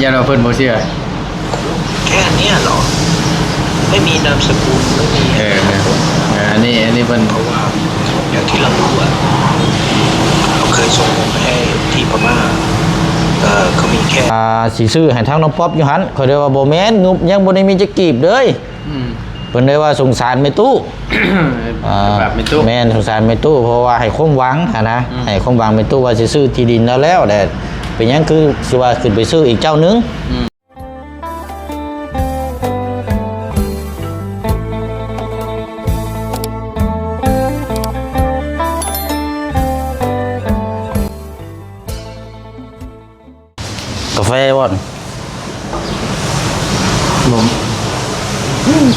ຢ້ານວ່າເພິ່ນບໍ່ເຊື່ອ ແຄ່เนี้ยเหรอ ไม่มีนามสกุล ไม่มี ເອີ ແມ່ນ ເອີ ອັນນີ້ ອັນນີ້ເພິ່ນ เพราะว่าอย่างที่เรารู้อะ เขาเคยส่งเงินไปให้ที่พม่า เออ เขามีแค่ ອ່າ ຊິຊື້ໃຫ້ທາງນ້ອງປັອບຢູ່ຫັ້ນ ຂ້ອຍເລີຍວ່າບໍ່ແມ່ນ ງົບຍັງບໍ່ໄດ້ມີຈັກກີບເລີຍ ອືມ ເພິ່ນເລີຍວ່າສົງສານແມ່ຕູ້ ອ່າ ແມ່ຕູ້ ແມ່ນ ສົງສານແມ່ຕູ້ ເພາະວ່າໃຫ້ຄວາມຫວັງຫັ້ນນະ ອືມ ໃຫ້ຄວາມຫວັງແມ່ຕູ້ວ່າຊິຊື້ທີ່ດິນແລ້ວໆ ແລ້ວເປັນຫຍັງຄືຊິວ່າຂຶ້ນໄປຊື້ອີກເຈົ້າໜຶ່ງ ອືມ ກາແຟບໍ່? ບໍ່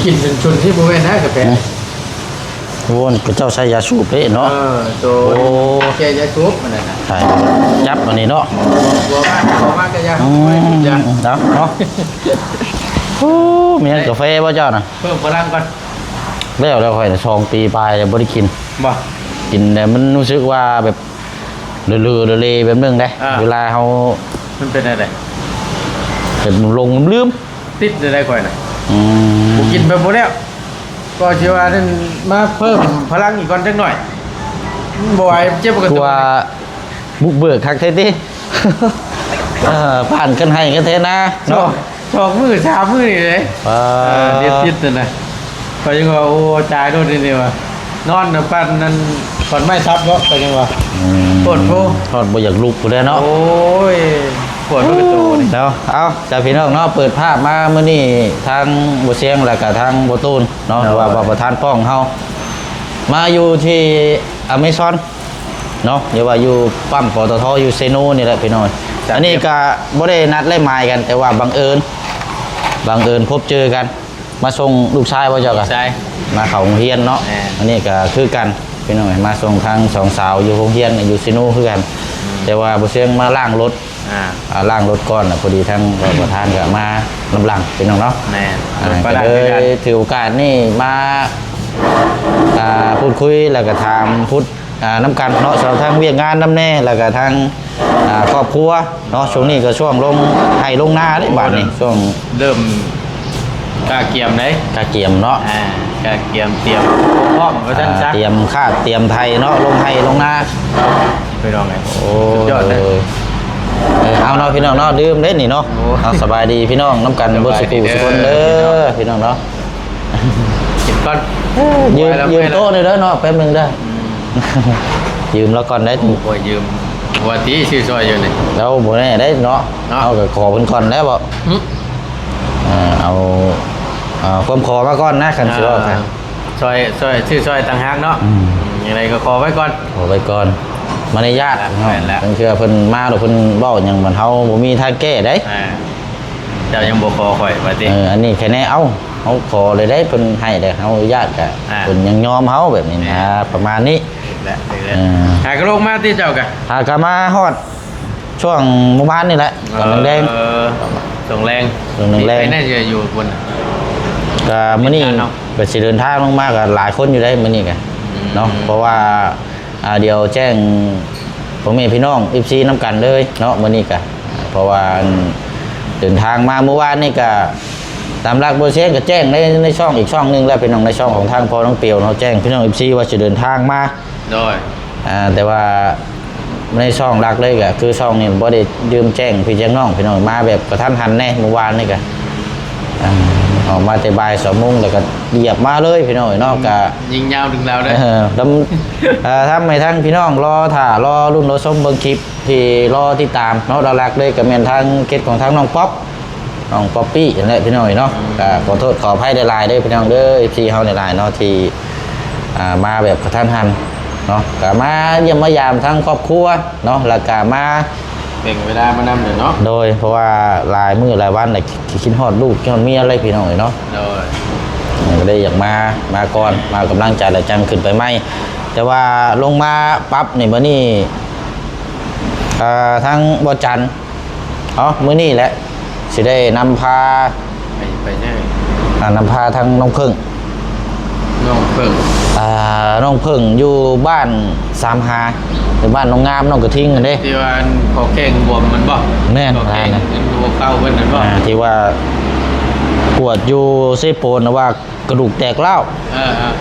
ກິນເປັນຊຸນທີ່ບໍ່ແມ່ນນະກາແຟ ໂອ້ ເຂົາເຈົ້າໃຊ້ຢາສູບເດ້ເນາະ ເອີ ໂຕ ໂອ້ ແກ້ຢາສູບອັນນັ້ນນະ ໃຊ່ ຈັບອັນນີ້ເນາະ ບໍ່ມາ ບໍ່ມາກະຢາ ອືມ ບໍ່ໄດ້ກິນຢາ ເອົາເນາະ ໂອ້ ມີກາແຟບໍ່ເຈົ້ານະ? ເພີ່ມພະລັງກ່ອນ ແລ້ວ ແລ້ວຂ້ອຍນະ ສອງປີປາຍແລ້ວບໍ່ໄດ້ກິນ ບໍ່ ກິນແລ້ວມັນຮູ້ສຶກວ່າແບບ ເລີໆເລໆແບບໜຶ່ງເດ້ ອ່າ ເວລາເຮົາ ມັນເປັນແນວໃດ? ແບບຫຼົງລືມ ຕິດໄດ້ຂ້ອຍນະ ອືມ ບໍ່ກິນໄປບໍ່ແລ້ວ ກໍຊິວ່ານັ້ນ ມາເພີ່ມພະລັງອີກກ່ອນຈັກໜ້ອຍ ມັນບໍ່ໄຫວ ເຈັບກະຕຸ ຄືວ່າບຸກເບີກຄັກແທ້ຕິ ເອີ ຜ່ານກັນໄຮ່ກັນແທ້ນາເນາະ ສອງມື້ສາມມື້ນີ້ເດ້ ປາ ເອີ ເຮັດຜິດຫັ້ນນະ ຂ້ອຍຍັງວ່າ ໂອ້ ຕາຍໂລດນີ້ວ່າ ນອນນະ ປານນັ້ນ ຂອນໄມ້ທັບເນາະ ຂ້ອຍຍັງວ່າ ອືມ ໂພດໂພ ຮອດບໍ່ຢາກລຸກພຸ້ນແຫຼະເນາະ ໂອ້ຍ ປວດຫົວກະໂຕນີ້ ເນາະ ເອົາ ຈ້າ ພີ່ນ້ອງເນາະ ເປີດພາບມາມື້ນີ້ ທາງບໍ່ຊຽງ ແລ້ວກະທາງບໍ່ຕູນເນາະ ໂດຍ ຫຼືວ່າປະທານປ້ອງເຮົາ ມາຢູ່ທີ່ອາເມຊອນ ເນາະ ຫຼືວ່າຢູ່ປ້ຳ ປຕທ ຢູ່ເຊໂນນີ້ແຫຼະພີ່ນ້ອງ ອັນນີ້ກະບໍ່ໄດ້ນັດໄດ້ໝາຍກັນ ແຕ່ວ່າບັງເອີນ ບັງເອີນພົບເຈີກັນ ມາສົ່ງລູກຊາຍບໍ່ເຈົ້າກະ? ລູກຊາຍ ມາເຂົ້າໂຮງຮຽນເນາະ ແມ່ນ ອັນນີ້ກະຄືກັນພີ່ນ້ອງ ມາສົ່ງທັງສອງສາວຢູ່ໂຮງຮຽນ ຢູ່ເຊໂນຄືກັນ ອືມ ແຕ່ວ່າບໍ່ຊຽງມາລ້າງລົດ ອ່າ ອ່າ ລ້າງລົດກ່ອນ ແລ້ວພໍດີທາງປະທານກະມານຳຫຼັງພີ່ນ້ອງເນາະ ແມ່ນ ອ່າ ກະເລີຍຖືໂອກາດນີ້ມາ ອ່າ ພູດຄຸຍ ແລ້ວກະຖາມພຸດ ອ່າ ນຳກັນເນາະ ສຳລັບທາງວຽກງານນຳແດ່ ແລ້ວກະທາງ ອ່າ ຄອບຄົວເນາະ ຊ່ວງນີ້ກະຊ່ວງລົງໄຮ່ລົງນາເດ້ ບາດນີ້ ໂອ້ ຊ່ວງເລີ່ມກະກຽມເດ້ ກະກຽມເນາະ ອ່າ ກະກຽມຕຽມພ້ອມວ່າຊັ້ນຊະ ອ່າ ຕຽມຄາດຕຽມໄຖເນາະ ລົງໄຮ່ລົງນາ ພີ່ນ້ອງເອີຍ ໂອ້ ສຸດຍອດເລີຍ ເອີ ເອົາເນາະ ພີ່ນ້ອງເນາະ ດື່ມເດ້ນີ້ເນາະ ໂອ້ ເອົາ ສະບາຍດີພີ່ນ້ອງນຳກັນ ສະບາຍດີເດີ ເບິດສູ່ຜູ້ສູ່ຄົນເດີ ພີ່ນ້ອງເນາະ ກິນກ່ອນ ຢືມ ຢືມໂຕະໜ່ອຍເດີເນາະ ແປັບໜຶ່ງເດີ ອືມ ຢືມລາວກ່ອນໄດ້ ໂອ້ຍ ຢືມ ວ່າຕິຊື້ຊ່ອຍຢູ່ນີ້ ລາວບໍ່ແນ່ໄດ້ເນາະ ເນາະ ເຮົາກະຂໍເພິ່ນກ່ອນແລ້ວບໍ່ ຫຶ ເອີ ເອົາ ເອົາຄວາມຂໍມາກ່ອນນະ ຄັນຊິເວົ້າກະ ອ່າ ຊ່ອຍ ຊ່ອຍ ຊື້ຊ່ອຍຕ່າງຫາກເນາະ ອືມ ຈັ່ງໃດກະຂໍໄວ້ກ່ອນ ຂໍໄວ້ກ່ອນ ມາລະຍາດເນາະ ແມ່ນແລ້ວ ບາງເທື່ອເພິ່ນມາແລ້ວເພິ່ນເວົ້າຫຍັງ ມັນເຮົາບໍ່ມີທາງແກ້ໄດ໋ ອ່າ ເຈົ້າຍັງບໍ່ຂໍຂ້ອຍວ່າຕິ ເອີ ອັນນີ້ແຄ່ແນ່ ເອົ້າ ເຮົາຂໍເລີຍໄດ໋ ເພິ່ນໃຫ້ໄດ໋ ເຮົາອະນຸຍາດກະ ອ່າ ເພິ່ນຍັງຍອມເຮົາແບບນີ້ນະ ແມ່ນ ປະມານນີ້ ຖືກແລ້ວ ຖືກແລ້ວ ເອີ ຫາກະລົງມາຕິເຈົ້າກະ ຫາກະມາຮອດຊ່ວງມື້ວານນີ້ແຫຼະ ຕອນແລງໆ ເອີ ຊ່ວງແລງ ຊ່ວງແລງໆ ມີໃຜແນ່ຢູ່ພຸ້ນ ກະມື້ນີ້ ເດີນທາງເນາະ ກະຊິເດີນທາງລົງມາກະຫຼາຍຄົນຢູ່ໄດ໋ ມື້ນີ້ກະ ອືມ ເນາະ ເພາະວ່າ ອ່າ ດຽວແຈ້ງພໍ່ແມ່ພີ່ນ້ອງ ເອັຟຊີ ນຳກັນເລີຍເນາະ ມື້ນີ້ກະ ເພາະວ່າ ອັນ ເດີນທາງມາມື້ວານນີ້ກະ ຕາມຫຼັກບໍ່ຊຽງກະແຈ້ງໃນ ໃນຊ່ອງອີກຊ່ອງໜຶ່ງແລ້ວພີ່ນ້ອງ ໃນຊ່ອງຂອງທາງພໍ່ນ້ອງປຽວເນາະ ແຈ້ງພີ່ນ້ອງ ເອັຟຊີ ວ່າຊິເດີນທາງມາ ໂດຍ ອ່າ ແຕ່ວ່າໃນຊ່ອງຫຼັກເລີຍກະຄືຊ່ອງນີ້ບໍ່ໄດ້ ລືມແຈ້ງພີ່ແຈ້ງນ້ອງ ພີ່ນ້ອງ ມາແບບກະທັນຫັນແນ່ ມື້ວານນີ້ກະ ອ່າ ອອກມາແຕ່ບ່າຍສອງໂມງ ແລ້ວກະລຽບມາເລີຍພີ່ນ້ອງເອີຍເນາະ ກະ ຍິງຍາວດຶງລາວເດີ ເອີ ທຳ ເອີ ທຳໃຫ້ທັງພີ່ນ້ອງລໍຖ້າ ລໍລຸ້ນ ລໍຊົມເບິ່ງຄລິບທີ່ລໍຕິດຕາມເນາະ ຫຼັກໆເລີຍກະແມ່ນທາງເຂດຂອງທາງນ້ອງປັອບ ນ້ອງປັອບປີ້ຫັ້ນແຫຼະພີ່ນ້ອງເອີຍເນາະ ກະຂໍໂທດຂໍອະໄພຫຼາຍໆເດີພີ່ນ້ອງເດີ ເອັຟຊີ ເຮົາຫຼາຍໆເນາະ ທີ່ ອ່າ ມາແບບກະທັນຫັນເນາະ ກະມາຢ້ຽມມາຢາມທັງຄອບຄົວເນາະ ແລ້ວກະມາ ແບ່ງເວລາມານຳເດີເນາະ ໂດຍ ເພາະວ່າຫຼາຍມື້ຫຼາຍວັນແລ້ວ ຄິດ ຄິດຮອດລູກ ຄິດຮອດເມຍເລີຍພີ່ນ້ອງເອີຍເນາະ ໂດຍ ກະເລີຍຢາກມາ ມາກ່ອນ ມາກຳລັງໃຈແລ້ວຈັ່ງຂຶ້ນໄປໃໝ່ ແຕ່ວ່າລົງມາປັບນີ້ ມື້ນີ້ ອ່າ ທາງບໍ່ຈັນ ເອົາ ມື້ນີ້ແຫຼະ ຊິໄດ້ນຳພາ ໄປ ໄປໃສ ອ່າ ນຳພາທາງນ້ອງເຜິ້ງ ນ້ອງເຜິ້ງ ອ່າ ນ້ອງເຜິ້ງຢູ່ບ້ານສາມຫາ ຢູ່ບ້ານໜອງງາມ ໜອງກະທິງຫັ້ນເດ້ ທີ່ວ່າອັນ ຂໍ້ແຂ້ງບວມມັນບໍ່? ແມ່ນ ຂໍ້ແຂ້ງ ອັນຫົວເຂົ່າເພິ່ນນັ້ນບໍ່? ອ່າ ທີ່ວ່າກວດຢູ່ເຊໂປນນະວ່າກະດູກແຕກຮ້າວ ເອີ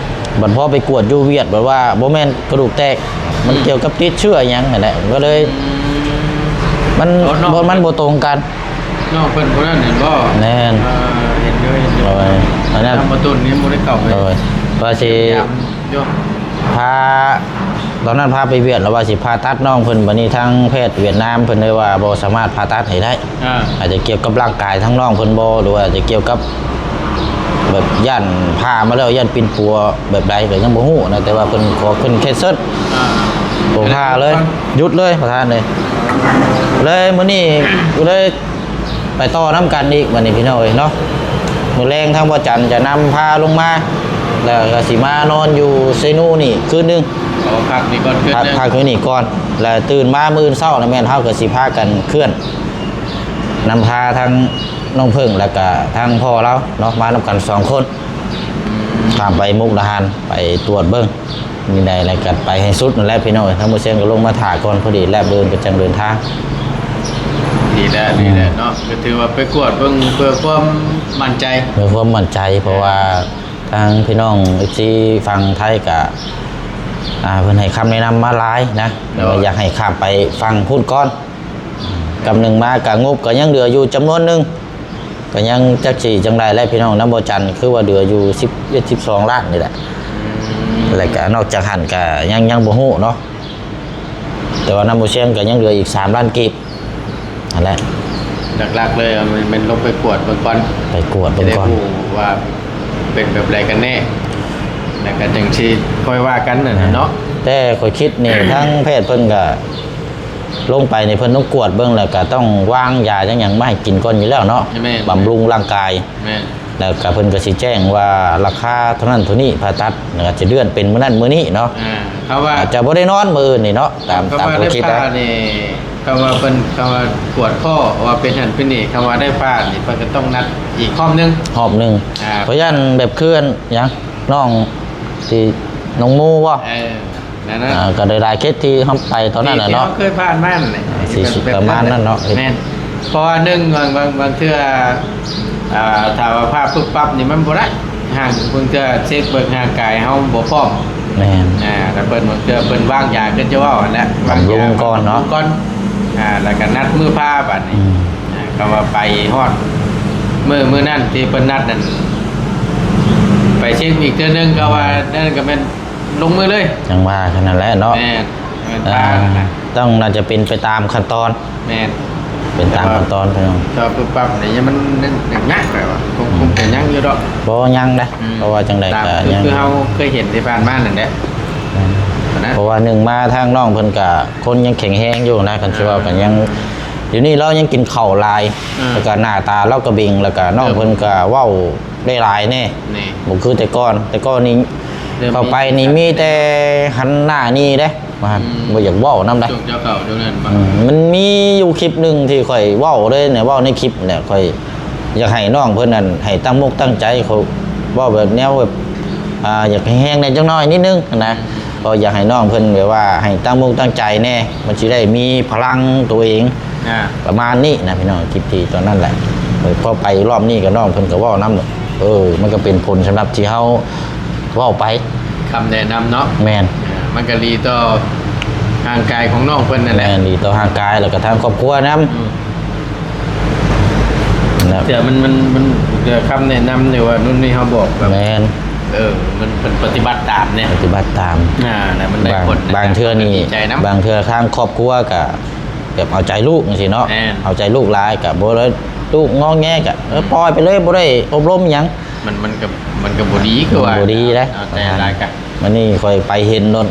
ໆ ບັດພໍໄປກວດຢູ່ຫວຽດ ແບບວ່າບໍ່ແມ່ນກະດູກແຕກ ມັນ ອືມ ກ່ຽວກັບຕິດເຊື້ອຫຍັງຫັ້ນແຫຼະ ກໍເລີຍ ອືມ ມັນ ໂອ້ ເນາະ ບໍ່ ມັນບໍ່ຕົງກັນ ນ້ອງເພິ່ນຜູ້ນັ້ນເຫັນບໍ່? ແມ່ນ ເອີ ເຫັນຢູ່ ເຫັນຢູ່ ໂດຍ ອັນນັ້ນ ທາງປະຕູນີ້ບໍ່ໄດ້ເຂົ້າໄປ ໂດຍ ວ່າຊິ ຢາມຢູ່ ພາ ຕອນນັ້ນພາໄປຫວຽດ ແລ້ວວ່າຊິຜ່າຕັດນ້ອງເພິ່ນ ບັດນີ້ທາງແພດຫວຽດນາມເພິ່ນເລີຍວ່າບໍ່ສາມາດຜ່າຕັດໃຫ້ໄດ້ ອ່າ ອາດຈະກ່ຽວກັບຮ່າງກາຍທາງນ້ອງເພິ່ນບໍ່ ຫຼືວ່າອາດຈະກ່ຽວກັບ ແບບຢ້ານຜ່າມາແລ້ວຢ້ານປິ່ນປົວແບບໃດກໍຍັງບໍ່ຮູ້ນະ ແຕ່ວ່າເພິ່ນຂໍເພິ່ນແຄນເຊິນ ອ່າ ບໍ່ຜ່າເລີຍ ຢຸດເລີຍ ປະທານເລີຍ ເລີຍມື້ນີ້ກໍເລີຍ ໄປຕໍ່ນຳກັນອີກບັດນີ້ພີ່ນ້ອງເອີຍເນາະ. ມື້ແລງທາງບໍ່ຈັນຈະນຳພາລົງມາ ແລ້ວກໍຊິມານອນຢູ່ເຊນູນີ້ຄືນໜຶ່ງ ອໍ ພັກນີ້ກ່ອນຄືນໜຶ່ງ ພັກ ພັກຢູ່ນີ້ກ່ອນ ແລ້ວຕື່ນມາມື້ອື່ນເຊົ້ານະ ແມ່ນເຮົາກໍຊິພາກັນເຄື່ອນ ນຳພາທັງນ້ອງເພິ່ງ ແລ້ວກໍທັງພໍ່ລາວເນາະ ມານຳກັນສອງຄົນ ຂ້າມໄປມຸກດາຫານ ໄປກວດເບິ່ງ ມີໃດແລ້ວກໍໄປໃຫ້ສຸດນັ້ນແຫຼະພີ່ນ້ອງເອີຍ. ທາງບໍ່ຊຽງກໍລົງມາຖ້າກ່ອນ ພໍດີແລ້ວມື້ອື່ນກໍຈັ່ງເດີນທາງ. ດີແລ້ວ ອືມ ດີແລ້ວເນາະ ກໍຖືວ່າໄປກວດເບິ່ງເພື່ອຄວາມໝັ້ນໃຈ ເພື່ອຄວາມໝັ້ນໃຈ ເພາະວ່າທາງພີ່ນ້ອງເອັຟຊີຝັ່ງໄທກໍ ອ່າ ເພິ່ນໃຫ້ຄຳແນະນຳມາຫຼາຍນະ ໂດຍ ວ່າຢາກໃຫ້ຂ້າມໄປຝັ່ງພຸ້ນກ່ອນ ກັບໜຶ່ງມາກໍງົບກໍຍັງເຫຼືອຢູ່ຈຳນວນໜຶ່ງ ກໍຍັງຈັກຊິຈັ່ງໃດແຫຼະພີ່ນ້ອງ ນຳບໍ່ຈັນຄືວ່າເຫຼືອຢູ່ສິບເອັດ ສິບສອງລ້ານນີ້ແຫຼະ ອືມ ແລ້ວກໍນອກຈາກຫັ້ນກໍຍັງ ຍັງບໍ່ຮູ້ເນາະ ແຕ່ວ່ານຳບໍ່ຊຽງກໍຍັງເຫຼືອອີກສາມລ້ານກີບຫັ້ນແຫຼະ ຫຼັກໆເລີຍແມ່ນ ແມ່ນລົງໄປກວດເບິ່ງກ່ອນ ໄປກວດເບິ່ງກ່ອນ ຈະໄດ້ຮູ້ວ່າເປັນແບບໃດກັນແນ່ ແລ້ວກໍຈັ່ງຊິຄ່ອຍວ່າກັນນັ້ນແຫຼະເນາະ ແຕ່ຂ້ອຍຄິດນີ້ ທາງແພດເພິ່ນກໍ ລົງໄປນີ້ເພິ່ນຕ້ອງກວດເບິ່ງ ແລ້ວກໍຕ້ອງວາງຢາຫຍັງມາໃຫ້ກິນກ່ອນຢູ່ແລ້ວເນາະ ແມ່ນ ບຳລຸງຮ່າງກາຍ ແມ່ນ ແລ້ວກໍເພິ່ນກໍຊິແຈ້ງວ່າລາຄາເທົ່ານັ້ນເທົ່ານີ້ ຜ່າຕັດ ແລ້ວກໍຈະເລື່ອນເປັນມື້ນັ້ນມື້ນີ້ເນາະ ອ່າ ເຂົາວ່າ ອາດຈະບໍ່ໄດ້ນອນມື້ອື່ນນີ້ເນາະ ຕາມ ຕາມຄວາມຄິດ ຖ້າວ່າເພິ່ນ ເຂົາວ່າກວດຂໍ້ວ່າເປັນຫັ້ນເປັນນີ້ ເຂົາວ່າໄດ້ຜ່ານີ້ ເພິ່ນກໍຕ້ອງນັດອີກຮອບໜຶ່ງ ຮອບໜຶ່ງ ອ່າ ເພາະຢ້ານແບບຄືຫຍັງ ນ້ອງທີ່ນ້ອງໝູບໍ່ ເອີ ນັ້ນນະ ອ່າ ກໍໄດ້ຫຼາຍເຂດທີ່ເຮົາໄປຕອນນັ້ນແຫຼະເນາະ ທີ່ເຮົາເຄີຍຜ່ານມານັ້ນແຫຼະ ອ່າ ທີ່ ທີ່ ປະມານນັ້ນເນາະ ແມ່ນ ເພາະວ່າໜຶ່ງ ບາງ ບາງ ບາງເທື່ອ ອ່າ ຖ້າວ່າພາບປຶບປັບນີ້ມັນບໍ່ໄດ້ ຫາງບາງເທື່ອເຊັກເບິ່ງຮ່າງກາຍເຮົາບໍ່ພ້ອມ ແມ່ນ ອ່າ ແລ້ວເພິ່ນ ບາງເທື່ອເພິ່ນວາງຢາຄືຈະເວົ້າຫັ້ນແຫຼະ ບຳລຸງກ່ອນເນາະ ບຳລຸງກ່ອນ ອ່າ ແລ້ວກໍນັດມື້ພາບາດນີ້ ອືມ ອ່າ ຄຳວ່າໄປຮອດມື້ ມື້ນັ້ນທີ່ເພິ່ນນັດນັ້ນ ໄປເຊັກອີກເທື່ອໜຶ່ງ ກໍວ່ານັ້ນກໍແມ່ນ ລົງມືເລີຍ ຈັ່ງວ່າເທົ່ານັ້ນແຫຼະເນາະ ແມ່ນ ແມ່ນ ອ່າ ຕ້ອງ ໜ້າຈະເປັນໄປຕາມຂັ້ນຕອນ ແມ່ນ ເປັນຕາມຂັ້ນຕອນ ແຕ່ວ່າ ພີ່ນ້ອງ ຖ້າປຶບປັບນີ້ມັນຍັງຍາກແຫຼະວ່າ ຄົງ ອືມ ຄົງຈະຍັງຢູ່ດອກ ບໍ່ຍັງເດ້ ອືມ ເພາະວ່າຈັ່ງໃດກໍຍັງ ຄືເຮົາເຄີຍເຫັນທີ່ຜ່ານມານັ້ນແຫຼະ ແມ່ນ ນະ ເພາະວ່າໜຶ່ງມາທາງນ້ອງເພິ່ນກໍຄົນຍັງແຂງແຮງຢູ່ນະ ຄັນຊິເວົ້າກໍຍັງ ອ່າ ດຽວນີ້ລາວຍັງກິນເຂົ້າຫຼາຍ ອ່າ ແລ້ວກໍໜ້າຕາລາວກໍເບັງ ແລ້ວກໍນ້ອງເພິ່ນກໍເວົ້າ ໄດ້ຫຼາຍແນ່ ນີ້ ບໍ່ຄືແຕ່ກ່ອນ ແຕ່ກ່ອນນີ້ ເລີ່ມ ເຂົ້າໄປນີ້ມີແຕ່ຫັນໜ້າໜີເດ້ ວ່າ ອືມ ບໍ່ຢາກເວົ້ານຳໃດ ຊ່ວງເຈົ້າເຂົ້າຊ່ວງນັ້ນບໍ່ ອືມ ມັນມີຢູ່ຄລິບໜຶ່ງທີ່ຂ້ອຍເວົ້າເລີຍນະ ເວົ້າໃນຄລິບແຫຼະ ຂ້ອຍຢາກໃຫ້ນ້ອງເພິ່ນນັ້ນໃຫ້ຕັ້ງມົກຕັ້ງໃຈ ເຂົາເວົ້າແບບແນວແບບ ອ່າ ຢາກແຮງໆແດ່ຈັກໜ້ອຍນິດໜຶ່ງນະ ອືມ ກໍຢາກໃຫ້ນ້ອງເພິ່ນແບບວ່າໃຫ້ຕັ້ງມົກຕັ້ງໃຈແນ່ ມັນຊິໄດ້ມີພະລັງໂຕເອງ ອ່າ ປະມານນີ້ນະພີ່ນ້ອງ ຄລິບທີ່ຕອນນັ້ນແຫຼະ ເອີ ພໍໄປຮອບນີ້ກໍນ້ອງເພິ່ນກໍເວົ້ານຳ ເອີ ມັນກໍເປັນຜົນສຳລັບທີ່ເຮົາເວົ້າໄປ ຄຳແນະນຳເນາະ ແມ່ນ ອ່າ ມັນກໍດີຕໍ່ຮ່າງກາຍຂອງນ້ອງເພິ່ນນັ້ນແຫຼະ ແມ່ນ ດີຕໍ່ຮ່າງກາຍ ແລ້ວກໍທາງຄອບຄົວນຳ ອືມ ແລ້ວ ເທື່ອມັນ ມັນ ມັນ ເທື່ອຄຳແນະນຳ ຫຼືວ່ານຸ່ນນີ້ເຮົາບອກແບບ ແມ່ນ ເອີ ມັນ ເພິ່ນປະຕິບັດຕາມເດ້ ປະຕິບັດຕາມ ອ່າ ແລ້ວມັນໄດ້ຜົນ ບາງເທື່ອນີ້ ບາງເທື່ອທາງຄອບຄົວກໍ ແບບເອົາໃຈລູກຈັ່ງຊີ້ເນາະ ແມ່ນ ເອົາໃຈລູກຫຼາຍກໍບໍ່ໄດ້ ລູກງອແງກໍ ເອີ ອືມ ປ່ອຍໄປເລີຍ ບໍ່ໄດ້ອົບຮົມຫຍັງ ມັນ ມັນກໍ ມັນກໍບໍ່ດີ ຄືວ່າ ບໍ່ດີເດ້ ເອົາໃຈຫຼາຍກໍ ມື້ນີ້ຂ້ອຍໄປເຫັນໂດນ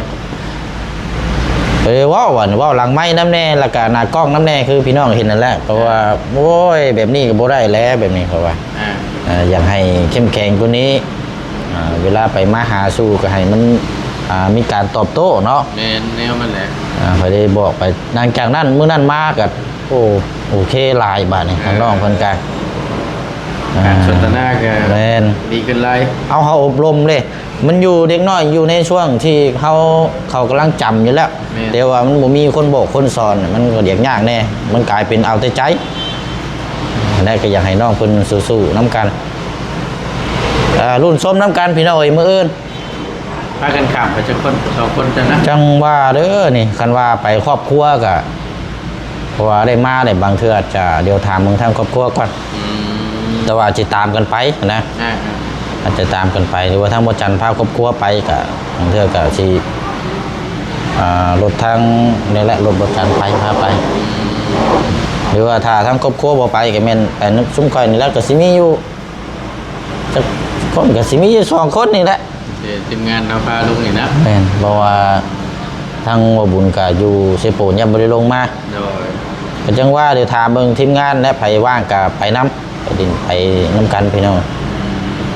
ໄປເວົ້າ ອັນ ເວົ້າຫຼັງໄມນຳແດ່ ແລ້ວກໍໜ້າກ້ອງນຳແດ່ ຄືພີ່ນ້ອງເຫັນນັ້ນແຫຼະ ເພາະວ່າ ອ່າ ໂອ້ຍ ແບບນີ້ກໍບໍ່ໄດ້ແຫຼະ ແບບນີ້ ເພາະວ່າ ອ່າ ເອີ ຢາກໃຫ້ເຂັ້ມແຂງກວ່ານີ້ ອ່າ ເວລາໄປມາຫາສູ່ກໍໃຫ້ມັນ ອ່າ ມີການຕອບໂຕ້ເນາະ ແມ່ນແນວມັນແຫຼະ ອ່າ ຂ້ອຍໄດ້ບອກໄປ ຫຼັງຈາກນັ້ນ ມື້ນັ້ນມາກໍ ໂອ້ ໂອເຄຫຼາຍບາດນີ້ ອ່າ ທາງນ້ອງເພິ່ນກໍ ການສົນທະນາກໍ ແມ່ນ ດີຂຶ້ນຫຼາຍ. ເຮົາ ເຮົາອົບຮົມເດ້ ມັນຢູ່ເດັກນ້ອຍຢູ່ໃນຊ່ວງທີ່ເຮົາ ເຂົາກຳລັງຈຳຢູ່ແລ້ວ ແມ່ນ ແຕ່ວ່າມັນບໍ່ມີຄົນບອກຄົນສອນ ມັນກໍຢາກຍາກແດ່ ມັນກາຍເປັນເອົາແຕ່ໃຈ. ແລະກໍຢາກໃຫ້ນ້ອງເພິ່ນສູ້ໆນຳກັນ ເອີ ລຸ້ນຊົມນຳກັນພີ່ນ້ອງເອີຍ ມື້ອື່ນ. ພາກັນຂ້າມໄປຈັກຄົນ? ສອງຄົນເຈົ້ານະ? ຈັ່ງວ່າເດີນີ້ ຄັນວ່າໄປຄອບຄົວກະ ເພາະວ່າໄດ້ມາໄດ້ ບາງເທື່ອອາດຈະດຽວຖາມເບິ່ງທາງຄອບຄົວກ່ອນ ອືມ ແຕ່ວ່າຊິຕາມກັນໄປນະ ອ່າໆ ອາດຈະຕາມກັນໄປ ຫຼືວ່າທາງບໍ່ຈັນພາຄອບຄົວໄປກະ ບາງເທື່ອກະຊິ ອ່າ ລົດທາງນີ້ແຫຼະ ລົດບໍ່ຈັນໄປ ພາໄປ ອືມ ຫຼືວ່າຖ້າທາງຄອບຄົວບໍ່ໄປກະແມ່ນ ເອີ ຊຸມຂ້ອຍນີ້ແຫຼະ ກະຊິມີຢູ່ ຈັກຄົນ ກະຊິມີຢູ່ສອງຄົນນີ້ແຫຼະ ເອີ ທີມງານເຮົາພາລົງນີ້ນະ ແມ່ນ ເພາະວ່າທາງບໍ່ບຸນກະຢູ່ເຊໂປນ ຍັງບໍ່ໄດ້ລົງມາ ໂດຍ ກະຈັ່ງວ່າດຽວຖາມເບິ່ງທີມງານ ແລະ ໃຜວ່າງກະໄປນຳ ໄປດິນ ໄປນຳກັນພີ່ນ້ອງ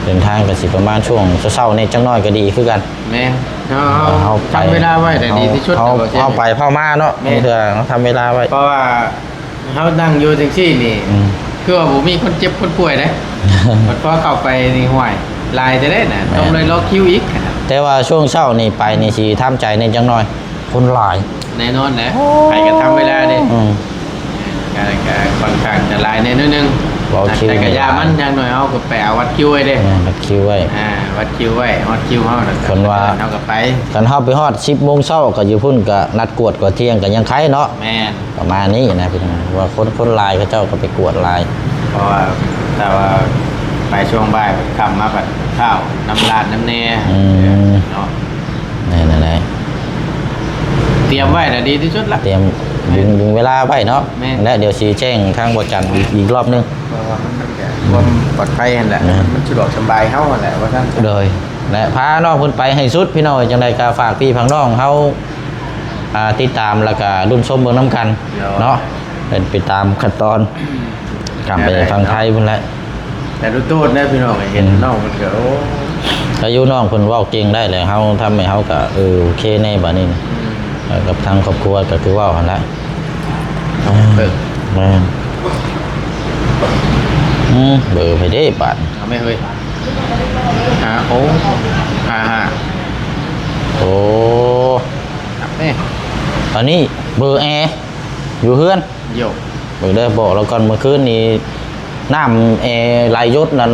ເດີນທາງກະຊິປະມານຊ່ວງເຊົ້າໆແດ່ ຈັກໜ້ອຍກະດີຄືກັນ ແມ່ນ ເຮົາ ເຮົາ ເຮົາໄປ ທຳເວລາໄວ້ແຫຼະ ເຮົາ ດີທີ່ສຸດ ເຮົາ ເຮົາໄປເຮົາມາເນາະ ແມ່ນ ເທື່ອເຮົາທຳເວລາໄວ້ ເພາະວ່າ ເຮົານັ່ງຢູ່ຈັ່ງຊີ້ນີ້ ອືມ ຄືວ່າບໍ່ມີຄົນເຈັບຄົນປ່ວຍເດ້ ບັດພໍເຂົ້າໄປນີ້ ຫ້ວຍ ຫຼາຍແທ້ເດ້ນະ ແມ່ນ ຕ້ອງໄດ້ລໍຄິວອີກ. ແຕ່ວ່າຊ່ວງເຊົ້ານີ້ໄປນີ້ຊິທຳໃຈແດ່ຈັກໜ້ອຍ ຄົນຫຼາຍ ແນ່ນອນແຫຼະ ໂອ້ ໃຜກໍທຳເວລາເດ້ ອືມ ກໍ ກໍຄ່ອນຂ້າງຈະຫຼາຍແດ່ໜ້ອຍໜຶ່ງ ລໍຄິວ ແຕ່ກໍຢ່າມັນ ຢ່າງໜ້ອຍເຮົາກໍໄປເອົາບັດຄິວໄວ້ເດ້ ແມ່ນ ບັດຄິວໄວ້ ອ່າ ບັດຄິວໄວ້ ຮອດຄິວເຮົາແລ້ວ ເພິ່ນວ່າ ເຮົາກໍໄປ ຄັນເຮົາໄປຮອດສິບໂມງເຊົ້າ ກໍຢູ່ພຸ້ນກໍນັດກວດກ່ອນທ່ຽງກໍຍັງໄຄເນາະ ແມ່ນ. ປະມານນີ້ນະພີ່ນ້ອງ ວ່າຄົນ ຄົນຫຼາຍ ເຂົາເຈົ້າກໍໄປກວດຫຼາຍ ເພາະວ່າຖ້າວ່າໄປຊ່ວງບ່າຍ ຄ່ຳມາພັດຂ້າວນຳລາດນຳແດ່ ອືມ ເນາະ ແມ່ນແຫຼະ ຕຽມໄວ້ນະດີທີ່ສຸດລະ ຕຽມດຶງ ດຶງເວລາໄວ້ເນາະ ແມ່ນ ແລະ ດຽວຊິແຈ້ງທາງບໍ່ຈັນອີກ ອີກລອບໜຶ່ງ ເພາະວ່າມັນ ມັນກະຄວາມປອດໄພຫັ້ນແຫຼະ ແມ່ນ ມັນສະດວກສະບາຍເຮົາຫັ້ນແຫຼະ ວ່າຊັ້ນ ໂດຍ ແລະ ພານ້ອງເພິ່ນໄປໃຫ້ສຸດ ພີ່ນ້ອງ ຈັ່ງໃດກໍຝາກພີ່ຝາກນ້ອງເຮົາ ອ່າ ຕິດຕາມ ແລ້ວກະລຸ້ນຊົມເບິ່ງນຳກັນ ໂດຍ ເນາະ ເປັນໄປຕາມຂັ້ນຕອນ ຂ້າມໄປຝັ່ງໄທພຸ້ນແຫຼະ ແຕ່ໂດນໆນະພີ່ນ້ອງ ເຫັນ ອືມ ນ້ອງເພິ່ນກໍ ໂອ້ ອາຍຸນ້ອງເພິ່ນເວົ້າເກັ່ງໄດ້ແຫຼະ ເຮົາທຳໃຫ້ເຮົາກໍ ເອີ ໂອເຄແດ່ບາດນີ້ ອືມ ເອີ ກັບທາງຄອບຄົວກໍຄືເວົ້າຫັ້ນແຫຼະ ເອີ ແມ່ນ ອືມ ເບີໃຜເດ້ບາດ ເອົາແມ່ເຮີ້ຍ ຫາ ໂອ້ ຫາ ຫາ ໂອ້ ແມ່ ອັນນີ້ເບີແອຢູ່ເຮືອນ ໂຍ ເບິ່ງເດີ ບອກລາວກ່ອນ ເມື່ອຄືນນີ້ນ້ຳແອໄຫຼຢົດນັ້ນ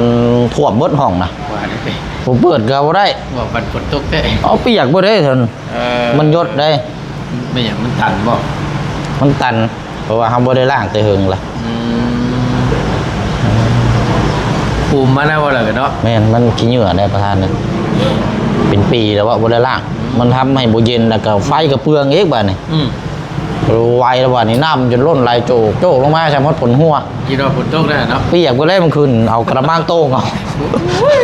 ຖ້ວມເບິດຫ້ອງນະ ວ່າໄດ້ ບໍ່ເປີດກໍບໍ່ໄດ້ ວ່າບັດຝົນຕົກແທ້ ເອົາປຽກເບິດເດ້ທ່ານ ເອີ ມັນຢົດເດ້ ແມ່ນຫຍັງ ມັນຕັນບໍ່? ມັນຕັນ ເພາະວ່າເຮົາບໍ່ໄດ້ລ້າງແຕ່ເຫິງລະ ອືມ ປູມມາແລ້ວບໍ່ລະເນາະ ແມ່ນ ມັນຂີ້ເຫຍື້ອໄດ໋ປະທານນະ ເປັນປີແລ້ວວ່າບໍ່ໄດ້ລ້າງ ອືມ ມັນທຳໃຫ້ບໍ່ເຢັນ ແລ້ວກໍໄຟກໍເປືອງອີກບາດນີ້ ອືມ ໄວແລ້ວບາດນີ້ ນ້ຳຈົນລົ້ນໄຫຼໂຈກໆລົງມາ ຊ່ຳຮອດຝົນຫົວ ຄິດວ່າຝົນຕົກແລ້ວເນາະ ປຽກເບິດແລ້ວ ມື້ຄືນເອົາກະລະມັງໂຕ່ງເອົາ ໂອ້ຍ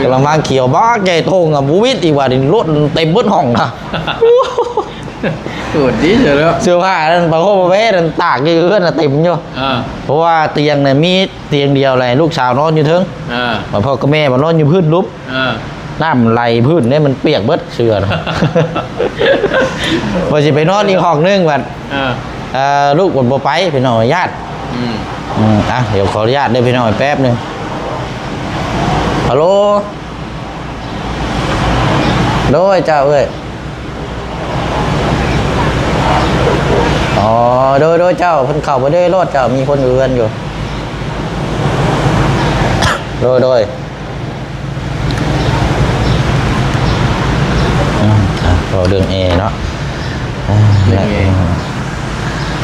ກະລະມັງຂຽວບັກໃຫຍ່ໂຕ່ງເອົາ ບໍ່ວິດອີກບາດນີ້ ລົດເຕັມເບິດຫ້ອງນະ ໂຫດດີເນາະ ເສື້ອຜ້ານັ້ນ ຜ້າຫົ່ມຜ້າແພນັ້ນຕາກຢູ່ເຮືອນນະເຕັມຢູ່ ເອີ ເພາະວ່າຕຽງນະມີຕຽງດຽວແຫຼະ ລູກສາວນອນຢູ່ເທິງ ເອີ ບາດພໍ່ກັບແມ່ບາດນອນຢູ່ພື້ນລຸ່ມ ເອີ ນ້ຳໄຫຼພື້ນເດ້ ມັນປຽກເບິດເສື້ອນະ ວ່າຊິໄປນອນອີກຫ້ອງໜຶ່ງບັດ ເອີ ເອີ ລູກບັດບໍ່ໄປ ພີ່ນ້ອງ ຢ້ານ ອືມ ອືມ ອ່ະ ດຽວຂໍອະນຸຍາດເດີພີ່ນ້ອງ ແປັບໜຶ່ງ ຮັລໂຫຼ ໂດຍ ເຈົ້າເອີຍ ອໍ ໂດຍ ໂດຍ ເຈົ້າ ເພິ່ນເຂົ້າໄປເດີໂລດ ເຈົ້າ ມີຄົນຢູ່ເຮືອນຢູ່ ໂດຍ ໂດຍ ອືມ ອ່ະ ເວົ້າເລື່ອງແອເນາະ ອ່າ ເລື່ອງແອ